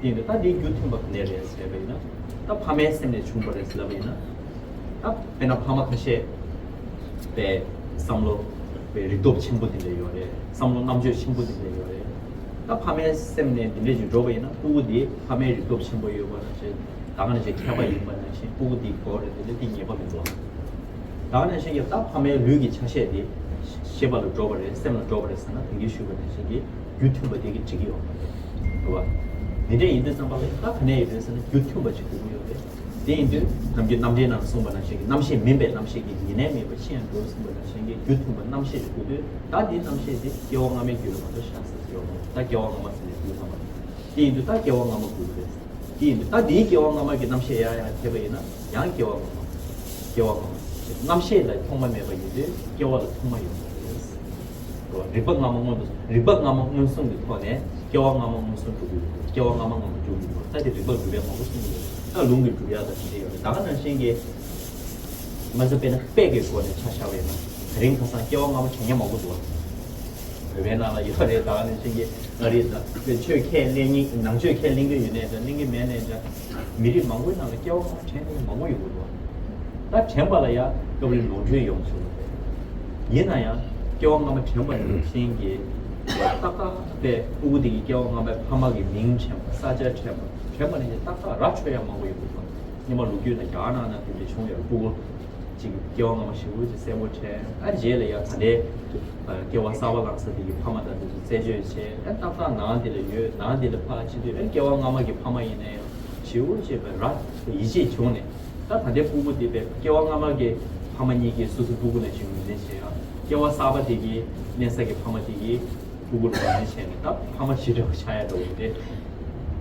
དེ་ཡིན་དུས་ད་དེའི་རྒྱུ་མཐུན་པ་ག་ནས་རེད་ཟེར་བ་ཡིན་ན། ད་ཕ་མའི་སེམས་ནས་བྱུང་བ་རེད་ཟེར་ལབ་པ་ཡིན་ན། ད་དཔེར་ན་ཕ་མ་ཁ་ཤས་པའི་བསམ་བློ་པའི་རིག་སྟོབས་ཆེན་པོ་དེ་འདྲ་ཡོད་རེད། བསམ་བློ་རྣམ་དཔྱོད་ཆེན་པོ་དེ་འདྲ་ཡོད་རེད། ད་ཕ་མའི་སེམས་ནས་འདི་འདྲ་ཞིག་འགྲོ་བ་ཡིན་ན་སྤུ་གུ་དེ་ཕ་མའི་རིག་སྟོབས་ཆེན་པོ་ཡོད་པ་ནང་བཞིན་ད་ག་ནང་བཞིན་མཁས་པ་ཡིན་པ་ནང་བཞིན་སྤུ་གུ་དེ་གོ་རེད། དེ་འདྲ་དེ་ངེས་པ་མི་འདུག་ད་ག་ནང་བཞིན་གྱི་ད་ཕ་མའི་ལུས་ཀྱི་ཆ་ཤས་དེ་ཤེས་པ་ལ་འགྲོ་བ་རེད། སེམས་ལ་འགྲོ་བ་རེད་ཟེར་ན་དེང་གི་ཞུས་པ་ནང་བཞིན་གྱི་རྒྱུ་མཐུན་པ་དེ་གིས་འགྲིག་གི་ཡོད་མ་རེད། རེད་བ། དེ་འདྲ་ཡིན་དུས་ཙམ་པ་ལ་ད་ག་ནས་ཡོད་རེད་ཟེར་ན་རྒྱུ་མཐུན་པ་ཅིག་དགོས་ཀྱི་ཡོད་རེད། དེ་ཡིན་དུས་ནམ་རྒྱུན་རྣམ་འགྲེལ་ནང་གསུངས་པ་ནང་བཞིན་གྱི་རྣམ་ཤེས་མིན་པའི་རྣམ་ཤེས་ཀྱིས་ཉེ་གནས་མེད་པར་ཕྱིན་ཡང་འགྲོ་གསུངས་པ་ནང་བཞིན་གྱི་རྒྱུ་མཐུན་པ་རྣམ་ཤེས་ཅིག་དགོས་དུས་ད་དེའི་རྣམ་ཤེས་དེ་སྐྱེ་བ་སྔ་མའི་རྒྱུད་ལ་མ་གཏོགས་བཞག་ས་ཅིག་ཡོད་མ་རེད། ད་སྐྱེ་བ་སྔ་མ་ཟེར་ནས་དུས་ཐ་མ་རེད། དེ་ཡིན་དུས་ད་སྐྱེ་བ་སྔ་མ་དགོས་ཀྱི་རེད། དེ་ཡིན་དུས་ད་དེའི་སྐྱེ་བ་སྔ་མ་གི་རྣམ་ཤེས་ཡར་ཡར་ཐེབས་པ་ཡིན་ན་ཡང་སྐྱེ་བ་སྔ་མ། སྐྱེ་བ་སྔ་མ། རྣམ་ཤེས་ལ་ཐོག་མ་མེད་པ་ཡིན་དུས་སྐྱེ་བ་ལ་ཐོག་མ་ཡོད་མ་རེད། རིག་པ་སྔ་མ་མངོན་དུ་རིག་པ་སྔ་མ་མངོན་སུམ་གྱི་ཐོག་ནས་སྐྱེ་བ་སྔ་མ་མངོན་སུམ་སྒྲུབ་ཀྱི་ཡོད། སྐྱེ་བ་སྔ་མ་སྔ་མ་སྒྲུབ་ཀྱི་ཡོད། ད་དེ་རིག་པ་སྒྲུབ་ཡག་མང་པོ་གསུངས་ཀྱི་ཡོད། ད་ལུང་གིས་སྒྲུབ་ཡག་དང་དེ་འདྲ་ཡོད་རེད། ད་ག་ནང་བཞིན་གྱི་ང་ཚོ་དཔེར་ན་དཔེ་གི་སྒོ་ནས་ཆ་བཞག་པ་ཡིན་ན་དེ་རིང་ཁ་སང་སྐྱེ་བ་སྔ་མ་དྲན་མཁན་མང་པོ་འདུག་བ། བོད་པའི་ནང་ལ་ཡོད་རེད། ད་ག་ནང་བཞིན་གྱི་ཨ་རི་དང་དཔེ་ཆོས་ཁས་ལེན་མཁན་ནང་ཆོས་ཁས་ལེན་མཁན་ཡོད་ནའི་འདྲ་ལེན་མཁན་མེད་ནའི་འདྲ། མི་རིགས་མང་པོའི་ནང་ལ་སྐྱེ་བ་སྔ་མ་དྲན་མཁན་མང་པོ་ཡོད་ཀྱི་འདུག་ད་དྲན་པ་ལ་ཡང་སྐབས་རེ་ནོར་འཁྲུལ་ཡོང་ཆོག་གི་རེད། ཡིན་ན་ཡང་སྐྱེ་བ་སྔ་མ་དྲན་པ་ནང་བཞིན་གྱི་ཏག་ཏག་དཔེ་སྤུ་གུ་དེ་གི་སྐྱེ་བ་སྔ་མའི་ཕ་མ་གི་མིང་དྲན་པ། ས་ཆ་དྲན་པ། དྲན་པ་ནང་བཞིན་ཏག་ཏག་ར་འཕྲོད་ཡ་མང་པོ་ཡོད་ཀྱི་འདུག་སྔོན་མ་ལོ་རྒྱུས་ནང་རྒྱ་གར་ནང་ན་དེ་འདྲ་བྱུང་ཡོད་རེད། སྤུ་གུ་གཅིག་སྐྱེ་བ་སྔ་མ་ཞེ་པོ་ཅིག་གསལ་པོ་དྲན། ཨ་རྗེས་ལ་ཡང་ད་ལྟའི་སྐྱེ་བ་གསར་པ་བླངས་ས་དེ་གི་ཕ་མ་དང་དེ་ཚོ་རྩད་གཅོད་བྱས། ཨ་ཏག་ཏག་ནང་དེ་ལ་ཡོད། ནང་དེ་ལ་ཕར་ཕྱིན་དུས་ཨ་སྐྱེ་བ་སྔ་མ་གི་ཕ་མ་ཡིན་ན་ཡང་ཞེ་པོ་ཅིག་བས་ར་ཡིད་ཆེས་བྱུང་ནས། ད་ད་ལྟའི་སྤུ་གུ་དེ་བས་སྐྱེ་བ་སྔ་མ་གི་ཕ་མ་གཉིས་ཀྱིས་སོ་སོའི་སྤུ་གུ་ནང་བཞིན་ངོས་འཛིན་བྱེད་ཡ། སྐྱེ་བ་གསར་པ་དེ་གི་གནས་ས་གི་ཕ་མ་དེ་གི་སྤུ་གུ་ལ་ངོས་འཛིན་བྱས་ནས་ད་ཕ་མ་ཞེ་དྲག་པོ་ཆགས་ཡ་འདྲ་བོ་དེ་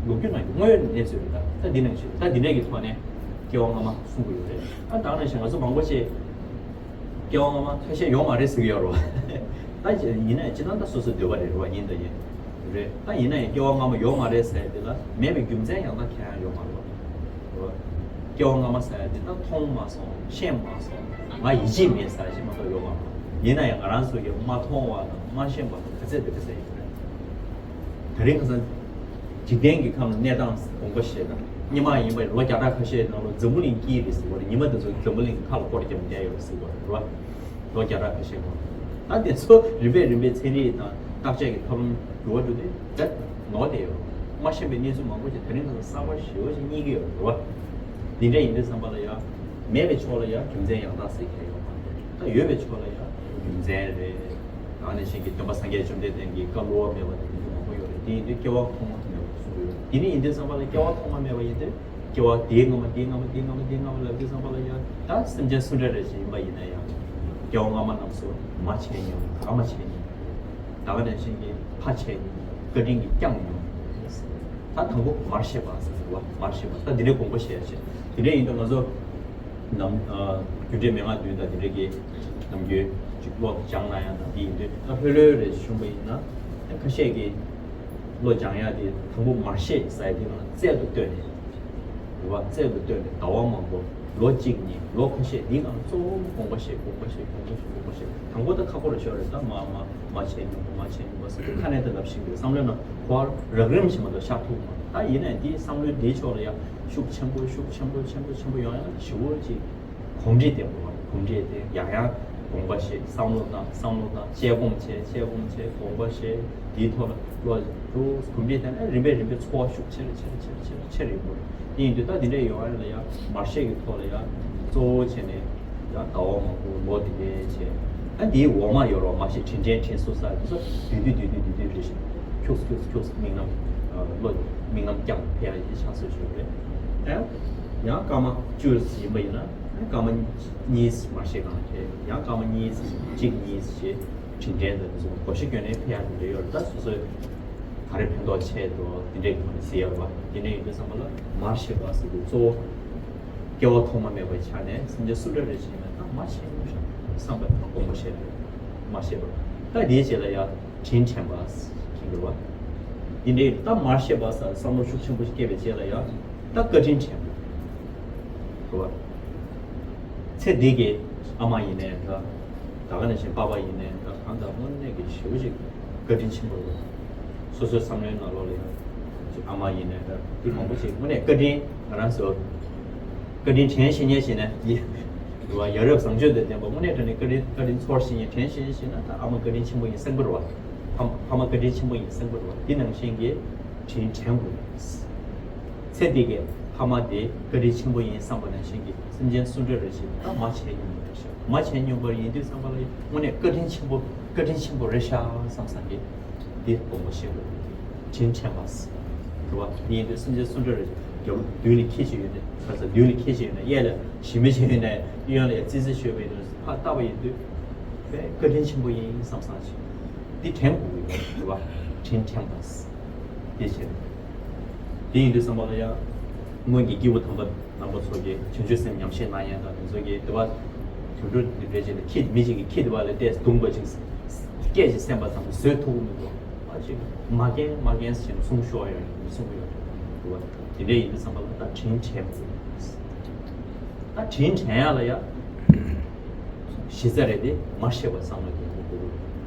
ལོ་རྒྱུས་ནང་གི་དངོས་ཡོད་གནས་ཚུལ་རེད། ད་ད་འདི་ནང་བཞིན་ད་འདི་འདྲས་ཀྱི་ཐོག་ནས་སྐྱེ་བ་སྔ་མ་གསུང་གི་ཡོད་རེད། ཨ་ད་ག་ནང་བཞིན་ང་ཚོ་མང་པོ་ཞིག་སྐྱེ་བ་སྔ་མ་ཁ་ཤས་ཡོད་མ་རེད་ཟེར་གྱི་ཡོད་རེད་བ། ད་ཡིན་ན་ཡང་སྤྱིར་བཏང་ད་སོ་སོའི་འདོད་པ་རེད་རེད་བ། ཡིན་ད་ཡིན། རེད། ད་ཡིན་ན་ཡང་སྐྱེ་བ་སྔ་མ་ཡོད་མ་རེད་ཟེར་ཡ་དེ་ལ་མེད་པའི་རྒྱུ་མཚན་ཡང་དག་ཁྱེད་ཡང་ཡོད་མ་རེད། སྐྱེ་བ་སྔ་མ་ཟེར་ཡ་དེ་ད་མཐོང་མ་སོང་། ཤེས་མ་སོང་། ང་ཡིད་ཆེས་མེད་ཟེར་ཡ་ཞིག་མ་གཏོགས་ཡོད་མ་རེད། ཡིན་ན་ཡང་ང་རང་ཚོ་གིས་མ་མཐོང་བ་དང་མ་ཤེས་པ་དང་ག་ཚད་དེ་ག་ཚད་ཡོད་རེད། དེ་རིང་ཁ་སང་འཇིག་རྟེན་གྱི་ཁམས་ལ་གནས་སྟངས་དགོངས་པ་བཞེས་དང་། སྔོན་མ་ཡིན་པ་ལོ་བརྒྱ་ཕྲག་ཁ་ཤས་ནང་ལ་འཛམ་བུ་གླིང་དཀྱིལ་རེད་ཟེར་བ་རེད། ཉི་མ་དེ་ཚོ་འཛམ་བུ་གླིང་ཁ་ལ་སྐོར་རྒྱབ་བསྡད་ཡོད་རེད་ཟེར་བ་རེད་བ། ལོ་བརྒྱ་ཕྲག་ཁ་ཤས་གོང་། ད་དེ་ཚོ་རིམ་པས་རིམ་པས་ཚན་རིག་དང་བརྟག་དཔྱད་ཀྱི་ཐབས་ལམ་འགྱུར་བ་འགྲོ་དུས་དེ་ནོར་བསྡད་ཡོད། མ་ཤེས་པའི་གནས་ཚུལ་མང་པོ་ཞིག་དེ་རིང་ཁ་སང་གསར་པ་ཞེ་པོ་ཞིག་རྙེད་ཀྱི་ཡོད་རེད་བ། འདི་འདྲ་ཡིན་དུས་ཙམ་པ་ལ་ཡང་། མེད་པའི་ཕྱོགས་ལ་ཡང་རྒྱུ་མཚན་ཡང་དག་ཟེར་མཁན་ཡོད་མ་རེད། ད་ཡོད་པའི་ཕྱོགས་ལ་ཡང་རྒྱུ་མཚན་རེད། ད་ག་ནང་བཞིན་གྱི་སྟོན་པ་སངས་རྒྱས་བཅོམ་ལྡན་འདས་ཀྱིས་བཀའ་སློབ་པ་མེད་པ་དེ་འདྲ་མང་པོ་ཡོད་རེད། དེ་ཡིན་དུས་སྐྱེ་བ་ཐོག་མ་མེད་པ་གསུངས་ཡོད། དེ་ནི་ཡིན་དུས་ཙམ་པ་ལ་སྐྱེ་བ་ཐོག་མ་མེད་པ་ཡིན་དུས། སྐྱེ་བ་དེའི་སྔ་མ་དེའི་སྔ་མ་དེའི་སྔ་མ་དེའི་སྔ་མ་ལབ་དུས་ཙམ་པ་ལ་ཡང་ད་སེམས་ཅན་སུ་འདྲ་རེ་ཞིག་ཡིན་པ་ཡིན་ན་ཡང་། སྐྱེ་བ་སྔ་མ་རྣམས་སུ་མ་བྱས་མྱོང་། ད་ག་མ་བྱས་མྱོང་། ད་ག་ནང་བཞིན་གྱི་ཕ་བྱས་མྱོང་། བཀའ་དྲིན་གྱིས་བསྐྱངས་མྱོང་། ད་དང་པོ་མར་ཤེས་པ་ཟེར་བ། མར་ཤེས་པ། ད་འདི་འདྲའི་དགོངས་པ་བཞེས་བྱས། འདི་འདྲའི་ཡིན་དུས་ང་ཚོ་ནམ། ཨ། རྒྱུ་འབྲས་མན་ངག་བདུན་དང་འདི་འདྲའི་གི་ནམ་རྒྱུན་ཅིག་བློ་སྦྱང་གནང་ཡག་དང་འདི་ཡིན་དུས། ད་ལྷོད་ལྷོད་རེ་བྱུང་བ་ཡིན་ན། ད་ཁ་ཤས་ཀྱིས་བློ་སྦྱང་ཡག་དེ་དང་པོ་མར་ཤེས་ཟེར་ཡག་དེ་ང་རྩལ་དུ་བཏོན་ནས། རེད་བ། རྩལ་དུ་བཏོན་ནས་ཟླ་བ་མང་པོ། ལོ་གཅིག་གཉིས། ལོ་ཁ་ཤས། འདིའི་ནང་གཙོ་བོ་དགོངས་པ་བཞེས། དགོངས་པ་བཞེས། དགོངས་པ་བཞེས། དགོངས་པ་བཞེས། དང་པོ་ད་ཁག་པོ་རེ་ཤོར་རེད། ད་མ་མ་མ་བྱས་མྱོང་། མ་བྱས་མྱོང་བ་ཟེར་དུས་ཁ་ནས་ད་ལབ་ཤེས་ཀྱི་རེད། བསམ་བློའི་ནང་ཁོ་རག་རིམ་བཞིན་མ་གཏོགས་ཤར་ཐུབ་མ་རེད། ད་ཡིན་ནའི་འདིའི་བསམ་བློའི་འདིའི་ཕྱོགས་ལ་ཡང་ཤུགས་ཆེན་པོ་ཤུགས་ཆེན་པོ་ཆེན་པོ་ཆེན་པོ་ཡོང་ཡག་ཞེ་པོ་ཅིག་གོམས་འདྲིས་ལྡན་པ་རེད། གོམས་འདྲིས་ལྡན། ཡང་ཡང་དགོངས་པ་བཞེས། བསམ་བློ་བཏང་། བསམ་བློ་བཏང་། དཔྱད་སྒོམ་བྱས། དཔྱད་སྒོམ་བྱས། དགོངས་པ་བཞེས། དེའི་ཐོག་ལ་བློ་ཀྲུག་གོམས་འདྲིས་བསྟེན་ནས་རིམ་པས་རིམ་པས་ཚོར་བ་ཤུགས་ཆེ་རུ་ཆེ་རུ་ཆེ་རུ་ཆེ་རུ་ཆེ་རུ་ཡོང་གི་རེད། དེ་ཡིན་དུས་ད་འདི་འདྲས་ཡོང་ཡ་ལ་ཡང་མར་ཤེས་ཀྱི་ཐོག་ལ་ཡང་གཙོ་བོ་བྱས་ནས་ཡང་ཟླ་བ་མང་པོ་ལོ་འདི་འདྲས་བྱས། ཨ། འདིའི་འོག་མ་ཡོད་རོགས། མར་ཤེས་དྲིན་དྲན་དྲིན་གཟོ་ཟེར་དེ་ཚོ་བསྡུས་བསྡུས་བསྡུས་བསྡུས་བསྡུས་བསྡུས་རེ་ཞིག་ཁྱུགས་ཁྱུགས་ཁྱུགས་དམིགས་རྣམ། ཨ། བློ་དམིགས་རྣམ་བསྐྱངས་ཕེབས་ཡ་ཡིན་ཆགས་སྲོལ་ཞིག་ཡོད་རེད། ཨ། ཡང་སྐར་མ་བཅུ་ཡིན་པ་ཡིན་ན། ཨ། སྐར་མ་གཉིས་མར་ཤེས་གང་བྱས། ཡང་སྐར་མ་གཉིས། གཅིག་གཉིས་བྱས། དྲིན་དྲན་དང་དེ་ཚོ་བགོ་བཤའ་སྐྱོན་ནས་ཕེབས་ཡག་དེ་འདྲ་ཡོད་རེད། ད་སོ་སོའི་ག་རེ་ཕན་ཐོགས་ཆེ་འགྲོ་དེ་འདྲའི་སྒང་ནས་ཟེར་ཡག་རེད་པ། དེ་འདྲ་ཡིན་དུས་ཙམ་པ་ལ་མར་ཤེས་པ་ཟེར་དུས་གཙོ་བོ་སྐྱེ་བ་ཐོག་མ་མེད་པའི་ཆ་ནས་སེམས་ཅན་སུ་འདྲ་རེ་ཞིག་ཡིན་ན་ད་མ་བྱས་མྱོང་ཤག་བསམ་པ་དང་དགོངས་པ་བཞེས་དགོས། མར་ཤེས་པ། ད་དེའི་རྗེས་ལ་ཡང་དྲིན་དྲན་པ་ཟེར་གྱི་རེད་པ། དེ་འདྲའི་ད་མར་ཤེས་པ་ཟེར་བསམ་བློ་ཤུགས་ཆེན་པོ་ཞིག་སྐྱེས་པའི་རྗེས་ལ་ཡང་ད་བཀའ་དྲིན་དྲན་པ་རེད་པ། ཚེ་འདི་གི་ཨ་མ་ཡིན་ནའི་འདྲ། ད་ག་ནང་བཞིན་པ་ཕ་ཡིན་ནའི་འདྲ། གང་ལྟར་དངོས་གནས་ཀྱི་ཞེ་པོ་ཅིག་བཀའ་དྲིན་ཆེན་པོ་རེད། སོ་སོའི་བསམ་བློའི་ནང་ལོགས་ལ་ཡང་ཅིག་ཨ་མ་ཡིན་ནའི་འདྲ། དེ་མང་པོ་ཅིག་དངོས་གནས་བཀའ་དྲིན། ང་རང་ཚོ་བཀའ་དྲིན་དྲན་ཤེས་མཁན་ཞིག་ན་ཡི་རེད་བ། ཡ་རབས་བཟང་སྤྱོད་དང་ལྡན་པ། དངོས་གནས་དྲང་གནས་བཀའ་དྲིན་བཀའ་དྲིན་ཚོར་ཤེས་མཁན། དྲན་ཤེས་མཁན་ཞིག་ན་ད་ཨ་མ་བཀའ་དྲིན་ཆེན་པོ་ཡིན་གསུང་གི་རེད་བ། ཕ་ཕ་མ་བཀའ་དྲིན་ཆེན་པོ་ཡིན་གསུང་གི་རེད་བ། དེ་ནང་བཞིན་གྱི་དྲིན་དྲན་དགོས་རེད། ཚེ་འདི་གའི་ཕ་མ་དེ་བཀའ་དྲིན་ཆེན་པོ་ཡིན་བསམ་པ་ནང་བཞིན་གྱི་སེམས་ཅན་སུ་འདྲ་རེ་ཞིག་ད་མ་བྱས་མྱོང་བ་རེད་ཤག་མ་བྱས་མྱོང་བ་ཡིན་དུས་ཙམ་པ་ལ་དངོས་གནས་བཀའ་དྲིན་ཆེན་པོ་བཀའ་དྲིན་ཆེན་པོ་རེད་ཤག་བསམ་བསམ་གྱི་འདི་དགོངས་པ་བཞེས་དགོས། དྲིན་དྲན་པ་ཟེར་བ་འདི་ཡིན་དུས་སེམས་ཅན་སུ་འདྲ་རེ་ཞིག་རྒྱབ་མདུན་ལ་ཁྱེད་ཅིག་ཡོད་ན། ཁ་ས་མདུན་ལ་ཁྱེད་ཅིག་ཡོད་ན། གཡས་ལ་ཞི་མི་ཅིག་ཡོད་ན། གཡོན་ལ་ཡ་ཙི་ཙི་ཞོན་པ་ཡིན་དུས་ཕར་ལྟ་བ་ཡིན་དུས་དཔེ་བཀའ་དྲིན་ཆེན་པོ་ཡིན་བསམ་བསམ་ཞིག་འདི་དྲན་དགོས་ཀྱི་ཡོད་རེད་བ། དྲིན་དྲན་པ་ཟེར་དེ་བྱས། དེ་ཡིན་དུས་ཙམ་པ་ལ་ཡང་སྔོན་གྱི་སྐྱེས་བུ་དམ་པ་རྣམ་པ་ཚོ་གིས་བྱང་ཆུབ་སེམས་ཉམས་བཞེས་གནང་ཡས་དང་དེ་ཚོ་གིས་དེ་བ་དུད་འགྲོ་འདི་འདྲ་ཅིག་ལ་ཁྱི། མི་གཅིག་གིས་ཁྱི་དེ་བ་ལ་བལྟས་རྡུང་པ་ཅིག་སྐད་ཅིག་གསན་པ་ཙམ་བཟོད་ཐུབ་ཀྱི་མི་འདུག་ཨ་ཅིག་མ་རྒན་མ་རྒན་ཟེར་ནས་གསུང་ཤོར་ཡོད་རེད། གསུང་གི་ཡོད་རེད། དེ་བ་དེ་འདྲ་ཡིན་དུས་ཙམ་པ་ལ་ད་དྲིན་དྲན་དགོས། ད་དྲིན་དྲན་ཡག་ལ་ཡ་གཞི་རྩ་རེད་དེ། མར་ཤེས་པ་བསམ་བློ་བསྐྱེད་དགོས།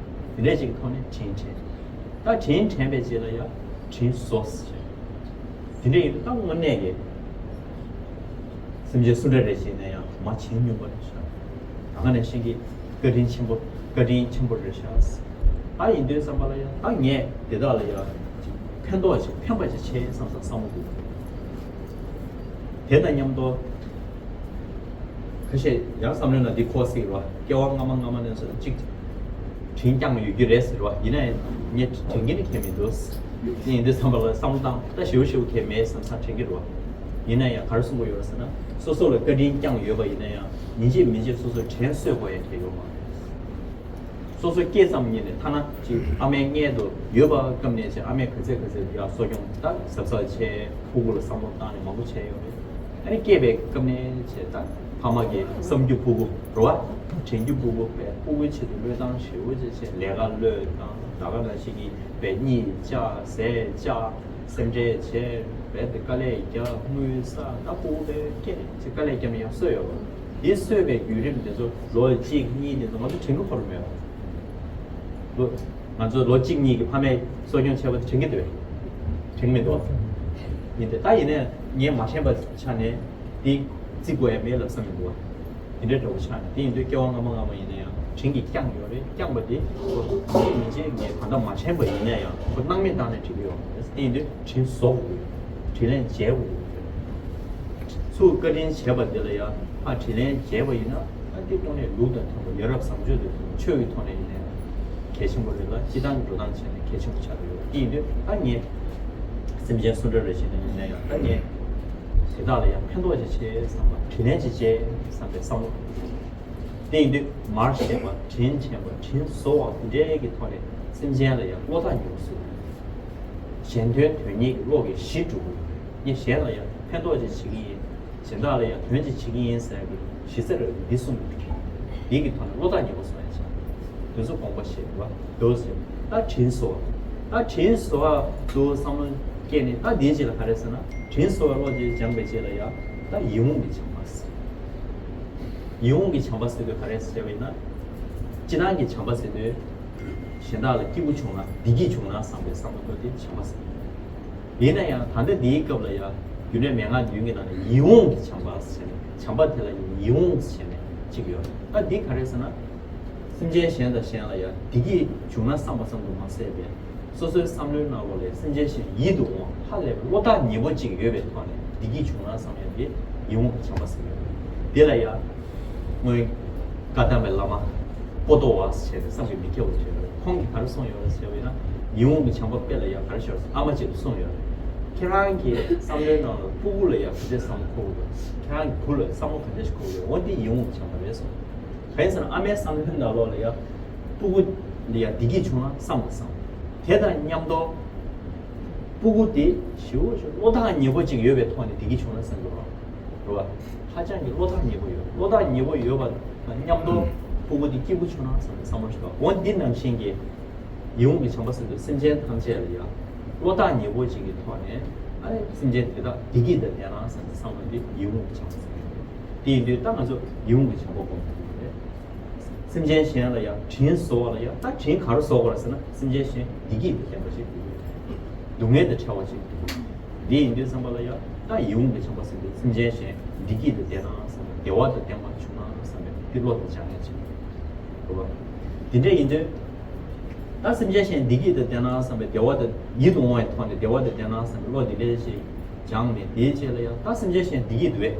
དེ་འདྲ་ཅིག་གི་ཐོག་ནས་དྲིན་དྲན། ད་དྲིན་དྲན་པའི་རྗེས་ལ་ཡང་དྲིན་གཟོ་ཟེར། དེ་འདྲ་ཡིན་དུས་ད་དངོས་གནས་ཀྱི་སེམས་ཅན་སུ་འདྲ་རེ་ཞིག་ནས་ཡང་མ་བྱིན་སྙོམས་པ་རེད་ཤག་ད་ག་ནང་བཞིན་གྱི་བཀའ་དྲིན་ཆེན་པོ། བཀའ་དྲིན་ཆེན་པོ་རེད་ཤག་ད་ཡིན་དུས་ཙམ་པ་ལ་ཡང་ད་ངས་དེ་དག་ལ་ཡང་ཕན་ཐོགས་ཅིག་ཕན་པ་ཅིག་བྱས་བསམ་བསམ་བསམ་བློ་འདུག་དེ་དང་མཉམ་དུ། ཁ་ཤས་ཡང་བསམ་བློའི་ནང་འདི་འཁོར་སྲིད་རོ། སྐྱེ་བ་སྔ་མ་སྔ་མ་ནས་བཟུང་གཅིག་དྲིན་བསྐྱངས་ཡོད་རྒྱུ་རེད་ཟེར་རོ། ཡིན་ན་ཡང་ངས་དྲན་གྱི་ནི་ཁྱད་མི་འདུག་དེ་ཡིན་དུས་ཙམ་པ་ལ་བསམ་བློ་བཏང་ད་ཞེ་པོ་ཞེ་པོ་ཁྱད་མེད་བསམ་བསམ་དྲན་གྱི་རོ། ཡིན་ན་ཡང་ག་རེ་གསུང་གི་ཡོད་རེད་ཟེར་ན། སོ་སོ་ལ་བཀའ་དྲིན་བསྐྱངས་ཡོད་པ་ཡིན་ན་ཡང་ཡིན་གཅིག་མིན་གཅིག་སོ་སོ་དྲན་གསོས་དགོས་ཡ་ཁྱད་ཡོད་མ་རེད། སོ་སོ་སྐྱེས་ཙམ་ཉིད་ནས་ཐ་ན་ཅིག་ཨ་མའི་མངལ་དུ་ཡོད་པ་སྐབས་ནས་ཅིག་ཨ་མས་ག་ཚད་ག་ཚད་ཡ་གསོ་སྐྱོང་ད་གཟབ་གཟབ་བྱས། ཕྲུ་གུ་ལ་བསམ་བློ་བཏང་ནས་མང་པོ་བྱས་ཡོད་རེད། ཨ་ནི་སྐྱེས་པའི་སྐབས་ནས་བྱས་ད་ ཕ་མ་གི་བསམ་རྒྱུ་ཕྲུ་གུ་རེད་བ། དྲན་རྒྱུ་ཕྲུ་གུ་བས་ཕྲུ་གུའི་ཆེད་དུ་བློས་བཏང་ཞེ་པོ་ཅིག་བྱས། ལས་ཀ་བློས་བཏང་། ད་ག་ནང་བཞིན་གྱི་བས་གཉིད་བཅག་ཟས་བཅག་སེམས་ཁྲལ་བྱས། བས་དེ་དཀའ་ལས་རྒྱག་དངུལ་བསགས། ད་ཕྲུ་གུ་བས་སྐད་ཅིག་དཀའ་ལས་བརྒྱབ་ནས་ཡང་གསོས་ཡོད་བ། དེ་གསོས་པའི་བརྒྱུད་རིམ་དེ་ཚོ་ལོ་གཅིག་གཉིས་དེ་ཚོ་ང་ཚོ་དྲན་གྱི་ཁོ་རང་མེད་བ། ལོ་ང་ཚོ་ལོ་གཅིག་གཉིས་ཀྱི་ཕ་མས་གསོ་སྐྱོང་བྱས་པ་དེ་དྲན་གྱི་འདུག་དྲན་གྱི་མི་འདུག་ཡིན་ཏེ་ད་ཡིན་ནའི་ངས་མ་དྲན་པ་ཆ་ནས་དེ་བརྩི་དགོས་ཡ་མེད་ལབ་བསམ་གྱི་འདུག་བ། དེ་འདྲའི་འདྲ་བོ་ཆགས་ནས། དེ་ཡིན་དུས་སྐྱེ་བ་སྔ་མ་སྔ་མ་ཡིན་ན་ཡང་དྲིན་གྱིས་བསྐྱངས་ཡོད་རེད། བསྐྱངས་པ་དེ་ཁོ་ངས་མི་བྱེད། ངས་ད་ལྟ་མ་དྲན་པ་ཡིན་ན་ཡང་ཁོ་སྣང་མེད་བཏང་ནས་འགྲིག་གི་ཡོད་མ་རེད། དེ་ཡིན་དུས་དྲིན་གཟོ་དགོས། དྲིན་ལན་འཇལ་དགོས། ཚུར་བཀའ་དྲིན་བྱས་པ་འདི་ལ་ཡང་ཕར་དྲིན་ལན་འཇལ་བ་ཡིན་ན། ཨ་འདི་ཐོག་ནས་ལུགས་དང་མཐུན་པ། ཡ་རབས་བཟང་སྤྱོད་དང་མཐུན་པ། ཆོས་ཀྱི་ཐོག་ནས་ཡིན་ན་གལ་ཆེན་པོ་རེད་ལ། སྤྱིར་བཏང་གི་འགྲོ་སྟངས་བྱས་ནས་གལ་ཆེན་པོ་ཆགས་ཀྱི་ཡོད། དེ་ཡིན་དུས་ད་ངས་སེམས་ཅན་སུ་འདྲ་རེ་བྱས་ནས་ཡིན་ན་ཡང་ད་ངས་དེ་དག་ལ་ཡང་ཕན་ཐོགས་ཅིག་བྱེད་བསམ་པ། དྲིན་ལན་ཅིག་འཇལ་བསམ་པའི་བསམ་བློ། དེ་ཡིན་དུས་མར་བཤད་པ། དྲིན་ཆེན་པ། དྲིན་གཟོ་བ་འདི་འདྲའི་གི་ཐོག་ནས་སེམས་ཅན་ལ་ཡང་བློ་ཐག་ཉེ་པོ་བཟོས། གཞན་དོན་དོན་གཉེར་གྱི་བློ་གིས་གཞི་གྲུབ་དགོས། ངས་གཞན་ལ་ཡང་ཕན་ཐོགས་ཅིག་བྱེད་ཀྱི་ཡིན། གཞན་དག་ལ་ཡང་དོན་ཅིག་བྱེད་ཀྱི་ཡིན་ཟེར་གྱི་གཞི་རྩ་རེད། འདི་གསུངས་འདུག་འདི་གི་ཐོག་ནས་བློ་ཐག་ཉེ་པོ་བཟོ་ཡ་བྱས། དེ་ཚོ་དགོངས་པ་བཞེས་པ་འདུག་ཟེར། ད་དྲིན་གཟོ་བ། ད་དྲིན་གཟོ་བ་འདུག་བསམ་བློ་སྐྱེས་ནས། ད་འདིའི་རྗེས་ལ་ག་རེ་ཟེར་ན། དྲིན་གཟོ་བའི་བློ་དེ་སྦྱངས་པའི་རྗེས་ལ་ཡང་ད་ཡིད་འོང་གི་བྱམས་པ་ཟེར། ཡིད་འོང་གི་བྱམས་པ་ཟེར་དུས་ག་རེ་ཟེར་བ་ཡིན་ན། སྤྱིར་བཏང་གི་བྱམས་པ་ཟེར་དུས་གཞན་དག་ལ་སྐྱིད་པོ་བྱུང་ན། བདེ་སྐྱིད་བྱུང་ན་བསམ་པའི་བསམ་བློ་དེ་བྱམས་པ་ཟེར། ཡིན་ན་ཡང་ད་ལྟ་འདིའི་སྐབས་ལ་ཡང་རྒྱུ་འབྲས་མན་ངག་བདུན་གྱི་ནང་ནས་ཡིད་འོང་གི་བྱམས་པ་ཟེར་ནས། བྱམས་པ་དེ་ལ་ཡང་ཡིད་འོང་ཟེར་ནས་གཅིག་ཡོད། ད་འདི་ག་རེ་ཟེར་ན། སེམས་ཅན་གཞན་དང་གཞན་ལ་ཡང་བདེ་སྐྱིད་བྱུང་ན་བསམ་པ་ཙམ་དུ་མ་ཟད་པའི། སོ་སོའི་བསམ་བློའི་ནང་ལོགས་ལ་སེམས་ཅན་གཞན་ཡིད་དུ་འོང་བ། ཧ་ལས་པའི་བློ་ཐག་ཉེ་པོ་གཅིག་ཡོད་པའི་ཐོག་ནས་བདེ་སྐྱིད་བྱུང་ན་བསམ་ཡ་དེ་ཡིད་འོང་གི་བྱམས་པ་ཟེར་ཡོད་རེད། དེ་ལ་ཡང་སྔོན་བཀའ་གདམས་པའི་བླ་མ་པོ་ཏོ་བ་ཟེར་ནས་བསམ་གྱིས་མི་ཁྱབ་པ་ཞིག་ཡོད་རེད། ཁོང་གིས་ག་རེ་གསུངས་ཡོད་རེད་ཟེར་བ་ཡིན་ན། ཡིད་འོང་གི་བྱམས་པ་དཔེ་ལ་ཡང་ག་རེ་ཤོར་ཟེར། ཨ་མ་གཅིག་ལ་གསུངས་ཡོད་རེད། ཁྱེད་རང་གི་བསམ་བློའི་ནང་ལ་སྤུ་གུ་ལ་ཡང་ག་འདྲའི་བསམ་བློ་འཁོར་གྱི་འདུག་ཁྱེད་རང་གི་བུ་ལ་བསམ་བློ་ག་འདྲ་ཞིག་འཁོར་གྱི་ཡོད། འོ་འདི་ཡིད་འོང་གི་བྱམས་པ་རེད་གསུངས། གང་ཡིན་ཟེར་ན། ཨ་མའི་བསམ་བློའི་ནང་ལོགས་ལ་ཡང་སྤུ་གུ་ལ་ཡང་བདེ་སྐྱིད་བྱུང་ན་བསམ་དང་བསམ། དེ་དང་མཉམ་དུ་སྤུ་གུ་དེ་ཞེ་པོ་ཅིག་བློ་ཐག་ཉེ་པོ་ཅིག་ཡོད་པའི་ཐོག་ནས་བདེ་སྐྱིད་བྱུང་ན་བསམ་གྱི་རེད་བ། ཧ་ཅང་གི་བློ་ཐག་ཉེ་པོ་ཡོད། བློ་ཐག་ཉེ་པོ་ཡོད་པ་དང་མཉམ་དུ་སྤུ་གུ་དེ་སྐྱིད་པོ་བྱུང་ན་བསམ་པའི་བསམ་བློ་ཞིག་འདུག་འོ་འདི་ནང་བཞིན་གྱི་ཡིད་འོང་གི་བྱམས་པ་ཟེར་དུས་སེམས་ཅན་ཐམས་ཅད་ལ་ཡང་བློ་ཐག་ཉེ་པོ་ཅིག་གི་ཐོག་ནས། ཨ་ནི་སེམས་ཅན་དེ་དག་བདེ་སྐྱིད་དང་ལྡན་ན་བསམ་པའི་བསམ་བློ་དེ་ཡིད་འོང་གི་བྱམས་པ་ཟེར་གྱི་ཡོད། དེ་ཡིན་དུས་ད་ང་ཚོ་ཡིད་འོང་གི་བྱམས་པ་སྒོམ་དགོས་ཀྱི་རེད། སེམས་ཅན་གཞན་ལ་ཡང་དྲིན་གཟོ་བ་ལ་ཡང་ད་དྲིན་ག་རེ་གཟོ་དགོས་རེད་ཟེར་ན། སེམས་ཅན་གཞན་བདེ་སྐྱིད་དང་ལྡན་པ་ཞིག་དགོས་ཀྱི་རེད། སྡུག་བསྔལ་དང་བྲལ་བ་ཞིག་དགོས་ཀྱི་རེད། དེ་ཡིན་དུས་ཙམ་པ་ལ་ཡང་ད་ཡིད་འོང་གི་བྱམས་པ་ཟེར་དུས་སེམས་ཅན་གཞན་བདེ་སྐྱིད་དང་ལྡན་ན་བསམ་པ། བདེ་བ་དང་ལྡན་པ་བྱུང་ན་བསམ་པའི་དེ་བློ་དེ་སྦྱང་ཡ་ཅིག་རེད་བ། དེ་འདྲ་ཡིན་དུས་ད་སེམས་ཅན་གཞན་བདེ་སྐྱིད་དང་ལྡན་ན་བསམ་པའི་བདེ་བ་དང་ཡིད་དུ་འོང་བའི་ཐོག་ནས་བདེ་བ་དང་ལྡན་ན་བསམ་པའི་བློ་དེ་འདྲ་ཞིག་སྦྱངས་ནས། དེའི་རྗེས་ལ་ཡང་ད་སེམས་ཅན་གཞན་བདེ་སྐྱིད་འདུག་གས།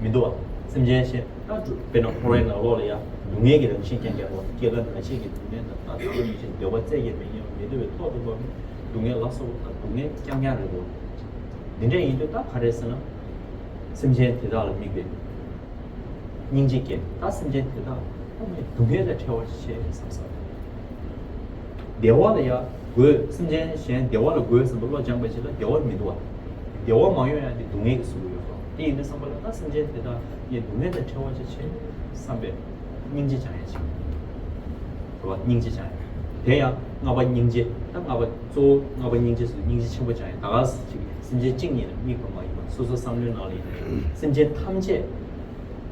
མི་འདུག་བ། སེམས་ཅན་གཞན་ད་དཔེར་ན་འཁོར་བའི་ནང་ལོགས་ལ་ཡང་སྡུག་བསྔལ་གྱི་རང་བཞིན་ཅན་གྱི་ལོ། སྐྱེ་རྒ་ན་འཆི་གི་སྡུག་བསྔལ་དང་། ད་ད་ལྟ་མི་ཤེས་འདོད་པ་རྩེ་གཅིག་མི་གཉིས་པ། མི་འདོད་པའི་ཐོག་ཏུ་བབས་ནས་སྡུག་བསྔལ་ལ་སོགས་པ་དང་སྡུག་བསྔལ་རྐྱང་རྐྱང་རེད་འདུག་དེ་འདྲ་ཡིན་དུས་ད་ག་རེ་ཟེར་ན། སེམས་ཅན་དེ་དག་ལ་དམིགས་པའི་སྙིང་རྗེ་སྐྱེས། ད་སེམས་ཅན་དེ་དག་ད་ངས་སྡུག་བསྔལ་དང་བྲལ་བ་ཞིག་བྱེད་བསམ་ས། བདེ་བ་ལ་ཡང་དགོས། སེམས་ཅན་གཞན་བདེ་བ་ལ་དགོས་བསམ་པའི་བློ་སྦྱངས་པའི་རྗེས་ལ་བདེ་བ་མི་འདུག་བ། བདེ་བ་མ་ཡོང་ཡང་དེ་སྡུག་བསྔལ་གྱིས་བཟུང་གི་ཡོད་རེད། དེ་ཡིན་དུས་ཙམ་པ་ལ་ད་སེམས་ཅན་དེ་དག་ངས་སྡུག་བསྔལ་དང་བྲལ་བ་ཅིག་བྱེད་བསམ་པའི་སྙིང་རྗེ་སྦྱང་ཡ་ཅིག་རེད་བ། སྙིང་རྗེ་སྦྱང་ཡ། དེ་ཡང་ལྔ་པ་སྙིང་རྗེ། ད་ལྔ་པ་གཙོ་བོ་ལྔ་པ་སྙིང་རྗེ་ཟེར་དུས་སྙིང་རྗེ་ཆེན་པོ་སྦྱང་ཡ། ད་ག་ཟེར་ཅིག་སེམས་ཅན་གཅིག་གཉིས་ལ་དམིགས་པ་མ་ཡིན་པར་སོ་སོའི་བསམ་བློའི་ནང་ལ་ཡིན་ན་སེམས་ཅན་ཐམས་ཅད་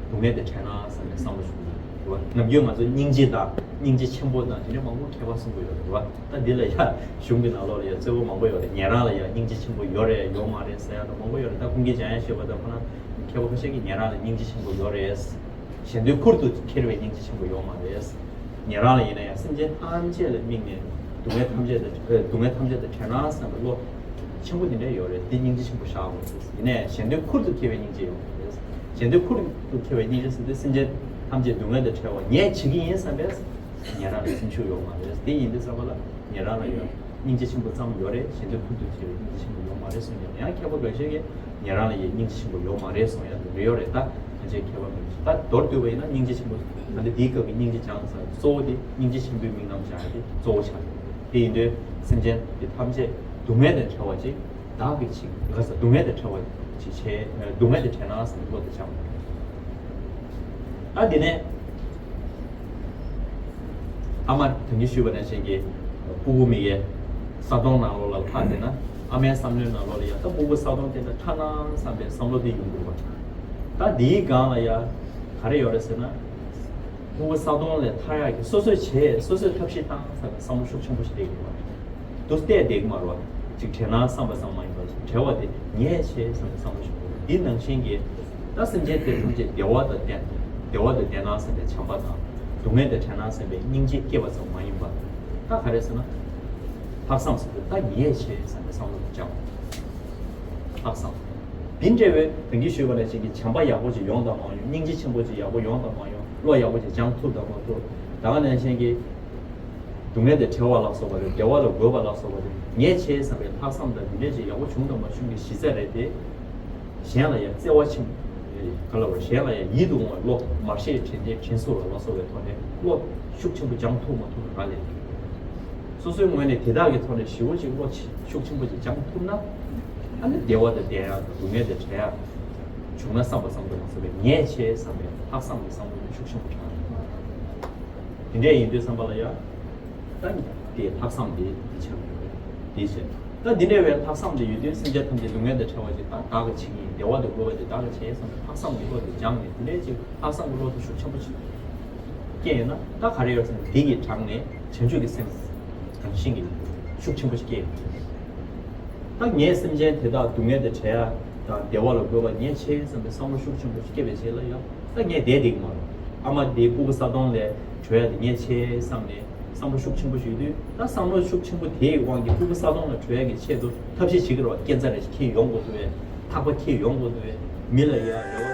སྡུག་བསྔལ་དང་བྲལ་ན་བསམ་པའི་བསམ་བློ་ཞིག་འདུག་བ། ནམ་རྒྱུན་ང་ཚོ་སྙིང་རྗེ་དང་སྙིང་རྗེ་ཆེན་པོ་དང་དེ་འདྲ་མང་པོ་ཁྱད་པར་གསུང་གི་ཡོད་རེད་བ། ད་འདི་ལ་ཡང་གཞུང་གི་ནང་ལོགས་ལ་ཡང་རྩོད་པ་མང་པོ་ཡོད་རེད། ཉན་རང་ལ་ཡང་སྙིང་རྗེ་ཆེན་པོ་ཡོད་རེད་ཡོད་མ་རེད་ཟེར་ཡ་ད་མང་པོ་ཡོད་རེད། ད་ཀུན་མཁྱེན་འཇམ་དབྱངས་བཞད་པ་དང་ཁོ་ན་མཁས་པ་ཁ་ཤས་ཀྱིས་ཉན་རང་ལ་སྙིང་རྗེ་ཆེན་པོ་ཡོད་རེད། གཞན་དོན་ཁུར་དུ་འཁྱེར་བའི་སྙིང་རྗེ་ཆེན་པོ་ཡོད་མ་རེད། ཉན་རང་ལ་ཡིན་ན་ཡང་སེམས་ཅན་ཐམས་ཅད་ལ་དམིགས་ནས་སྡུག་བསྔལ་ཐམས་ཅད་དང་སྡུག་བསྔལ་ཐམས་ཅད་དང་བྲལ་ན་བསམ་པའི་བློ་ཆེན་པོ་འདི་འདྲ་ཡོད་རེད། འདི་སྙིང་རྗེ་ཆེན་པོ་བཞག་དགོས་རེད། ཡིན་ནའི་གཞན་དོན་ཁུར་དུ་འཁྱེར་བའི་སྙིང་རྗེ་ཡོད་མ་རེད། གཞན་དོན་ཁུར་དུ་འཁྱེར་བའི་སྙིང་རྗེ་ཟེར་དུས་སེམས་ཅན་ཐམས་ཅད་སྡུག་བསྔལ་དང་བྲལ་བ་ངས་བྱེད་ཀྱི་ཡིན་བསམ་པས་ཉན་རང་ལ་སེམས་ཤུགས་ཡོད་མ་རེད། དེ་ཡིན་དུས་ཙམ་པ་ལ་ཉན་རང་ལ་ཡང་སྙིང་རྗེ་ཆེན་པོ་ཙམ་ཡོད་རེད། གཞན་དོན་ཁུར་དུ་འཁྱེར་བའི་སྙིང་རྗེ་ཆེན་པོ་ཡོད་མ་རེད་གསུངས་ཀྱང་ཡང་མཁས་པ་འགའ་ཤས་ཀྱིས་ཉན་རང་ལ་ཡང་སྙིང་རྗེ་ཆེན་པོ་ཡོད་མ་རེད་གསུངས་ཡ་དེ་འདྲ་ཡོད་རེད། ད་ཕན་ཆད་མཁས་པ་མི་འདུག་ད་མདོར་བསྡུས་པ་ཡིན་ན་སྙིང་རྗེ་ཆེན་པོ་ད་ལྟ་འདིའི་སྐབས་ཀྱི་སྙིང་རྗེ་སྦྱངས་ཙང་གཙོ་བོ་དེ་སྙིང་རྗེ་ཆེན་པོའི་དམིགས་རྣམ་སྦྱང་ཡ་དེ་གཙོ་བོ་ཆགས་ཡོད། དེ་ཡིན་དུས་སེམས་ཅན་དེ་ཐམས་ཅད་སྡུག་བསྔལ་དང་བྲལ་བ་ཅིག་བདག་གིས་ཅིག་ག་ས་སྡུག་བསྔལ་དང་བྲལ་བ་ཅིག་བྱས། སྡུག་བསྔལ་དང་བྲལ་ན་བསམ་པའི་བློ་དེ་སྦྱངས། ད་དེ་ནས་ཨ་མ་ད་གིན་ཞུས་པ་ནང་བཞིན་གྱི་སྤུ་གུ་མི་གའི་ས་དོང་ནང་ལོགས་ལ་ལྷག་བསྡད་ན། ཨ་མའི་བསམ་བློའི་ནང་ལོགས་ལ་ཡང་ད་སྤུ་གུ་ས་དོང་དེ་འདྲ་ཐར་ན་བསམ་པའི་བསམ་བློ་དེ་ཡོང་དགོས་པ། ད་དེའི་སྒང་ལ་ཡང་ག་རེ་ཡོད་རེད་ཟེར་ན། སྤུ་གུ་ས་དོང་ལས་ཐར་ཡག་གི་སོ་སོས་བྱས། སོ་སོས་ཐབས་ཤེས་བཏང་བསམ་པའི་བསམ་བློ་ཤུགས་ཆེན་པོ་ཞིག་སླེབས་ཡོང་བ་རེད། དུ་བལྟས་བསྡད་ཀྱི་མ་རེད་བ། ཅིག་བྲེལ་ན་བསམ་པ་ཙམ་མ་ཡིན་པར་བྲེལ་བ་དེ་ངས་བྱས་བསམ་པའི་བསམ་བློ་ཞིག་འདུག་འདི་ནང་བཞིན་གྱི་ད་སེམས་ཅན་དེ་ཐམས་ཅད་བདེ་བ་དང་ལྡན། བདེ་བ་དང་ལྡན་ན་བསམ་པའི་བྱམས་པ་དང་། སྡུག་བསྔལ་དང་བྲལ་ན་བསམ་པའི་སྙིང་རྗེ་སྐྱེ་བ་ཙམ་མ་ཡིན་པར། ད་ག་རེ་ཟེར་ན། ལྷག་བསམ་ཟེར་དུས་ད་ངས་བྱས་བསམ་པའི་བསམ་བློ་དེ་སྦྱང་དགོས། ལྷག་བསམ། འདི་འདྲ་བའི་ད་གིན་ཞུས་པ་ནང་བཞིན་གྱི་བྱམས་པ་ཡག་པོ་ཅིག་ཡོང་དང་མ་ཡོང་། སྙིང་རྗེ་ཆེན་པོ་ཅིག་ཡག་པོ་ཡོང་དང་མ་ཡོང་། བློ་ཡག་པོ་ཅིག་སྦྱང་ཐུབ་དང་མ་ཐུབ། ད་ག་ནང་བཞིན་གྱི་སྡུག་བསྔལ་དང་བྲལ་བ་ལ་སོགས་པ་རེད། བདེ་བ་ལ་འགོད་པ་ལ་སོགས་པ་རེད། ངས་བྱས་བསམ་པའི་ལྷག་བསམ་དང་འདི་འདྲས་ཅིག་ཡག་པོ་བྱུང་དང་མ་བྱུང་གི་གཞི་རྩ་རེད་དེ། གཞན་ལ་ཡང་བརྩེ་བ་ཆེན་པོ། ག་ལ་བར་གཞན་ལ་ཡང་ཡིད་དུ་འོང་བའི་བློ། མར་ཤེས་དྲིན་ཅན་དྲིན་གཟོ་བ་ལ་སོགས་པའི་ཐོག་ནས་བློ་ཤུགས་ཆེན་པོ་སྦྱང་ཐུབ་མ་ཐུབ་ལ་རག་ལས། སོ་སོའི་ངོས་ནས་དེ་དག་གི་ཐོག་ནས་ཞེ་པོ་ཅིག་བློ་ཆེ་ཤུགས་ཆེན་པོ་ཅིག་སྦྱང་ཐུབ་ན། ཨ་ནི་བདེ་བ་དང་ལྡན་ཡག་དང་སྡུག་བསྔལ་དང་བྲལ་ཡག་བྱུང་ན་བསམ་པ་ཙམ་དུ་མ་ཟད་པའི་ངས་བྱས་བསམ་པའི་ལྷག་བསམ་གྱི་བསམ་བློ་དེ་ཤུགས་ཆེན་པོ་དྲག་རེད། དེ་འདྲས་ཡིན་དུས་ཙམ་པ་ལ་ཡང་། ད་དེ་ལྷག་བསམ་དེ་དེ་ཆགས་ཡོད་རེད། དེ་བྱས། ད་འདི་འདྲ་བའི་ལྷག་བསམ་དེ་ཡོད་དུས་སེམས་ཅན་ཐམས་ཅད་སྡུག་བསྔལ་དང་བྲལ་བ་ཅིག་ད་བདག་གིས་བྱེད་ཀྱི་ཡིན། བདེ་བ་དང་འགོད་པ་དེ་བདག་གིས་བྱེད་བསམ་པའི་ལྷག་བསམ་གྱི་བློ་དེ་སྦྱངས་ནས། དེ་འདྲའི་ཅིག་ལྷག་བསམ་གྱི་བློ་དེ་ཤུགས་ཆེན་པོ་ཅིག་སྐྱེས་ཡོད་ན། ད་ག་རེ་ཡོད་ཟེར་ན། དེ་གི་དྲངས་ནས་བྱང་ཆུབ་ཀྱི་སེམས་རང་བཞིན་གྱིས་ཤུགས་ཆེན་པོ་ཞིག་སྐྱེས་ཡོད། ད་ངས་སེམས་ཅན་དེ་དག་སྡུག་བསྔལ་དང་བྲལ་ཡ་དང་བདེ་བ་ལ་འགོད་པ་ངས་བྱེད་བསམ་པའི་བསམ་བློ་ཤུགས་ཆེན་པོ་ཞིག་སྐྱེས་པའི་རྗེས་ལ་ཡང་། ད་ངས་བསྡད་བསྡད་ཀྱི་མ་རེད། ཨ་མ་དེའི་སྤུ་གུ་ས་དོང་ལས་གྲོལ་ཡ་དེ་ངས་བྱེད་བསམ་ནས་བསམ་བློ་ཤུགས་ཆེན་པོ་ཞིག་ཡོད་དུས། ད་བསམ་བློ་ཤུགས་ཆེན་པོ་དེའི་དབང་གིས་སྤུ་གུ་ས་དོང་ལས་གྲོལ་ཡ་གི་ཆེད་དུ་ཐབས་ཤེས་བྱེད་ཀྱི་རེད་བ། རྐྱེན་རྩ་རེ་ཞིག་འཁྱེར་ཡོང་དགོས་འདུག་བས། ཐག་པ་འཁྱེར་ཡོང་དགོས་འདུག་བས། མི་ལ་ཡ་རེ་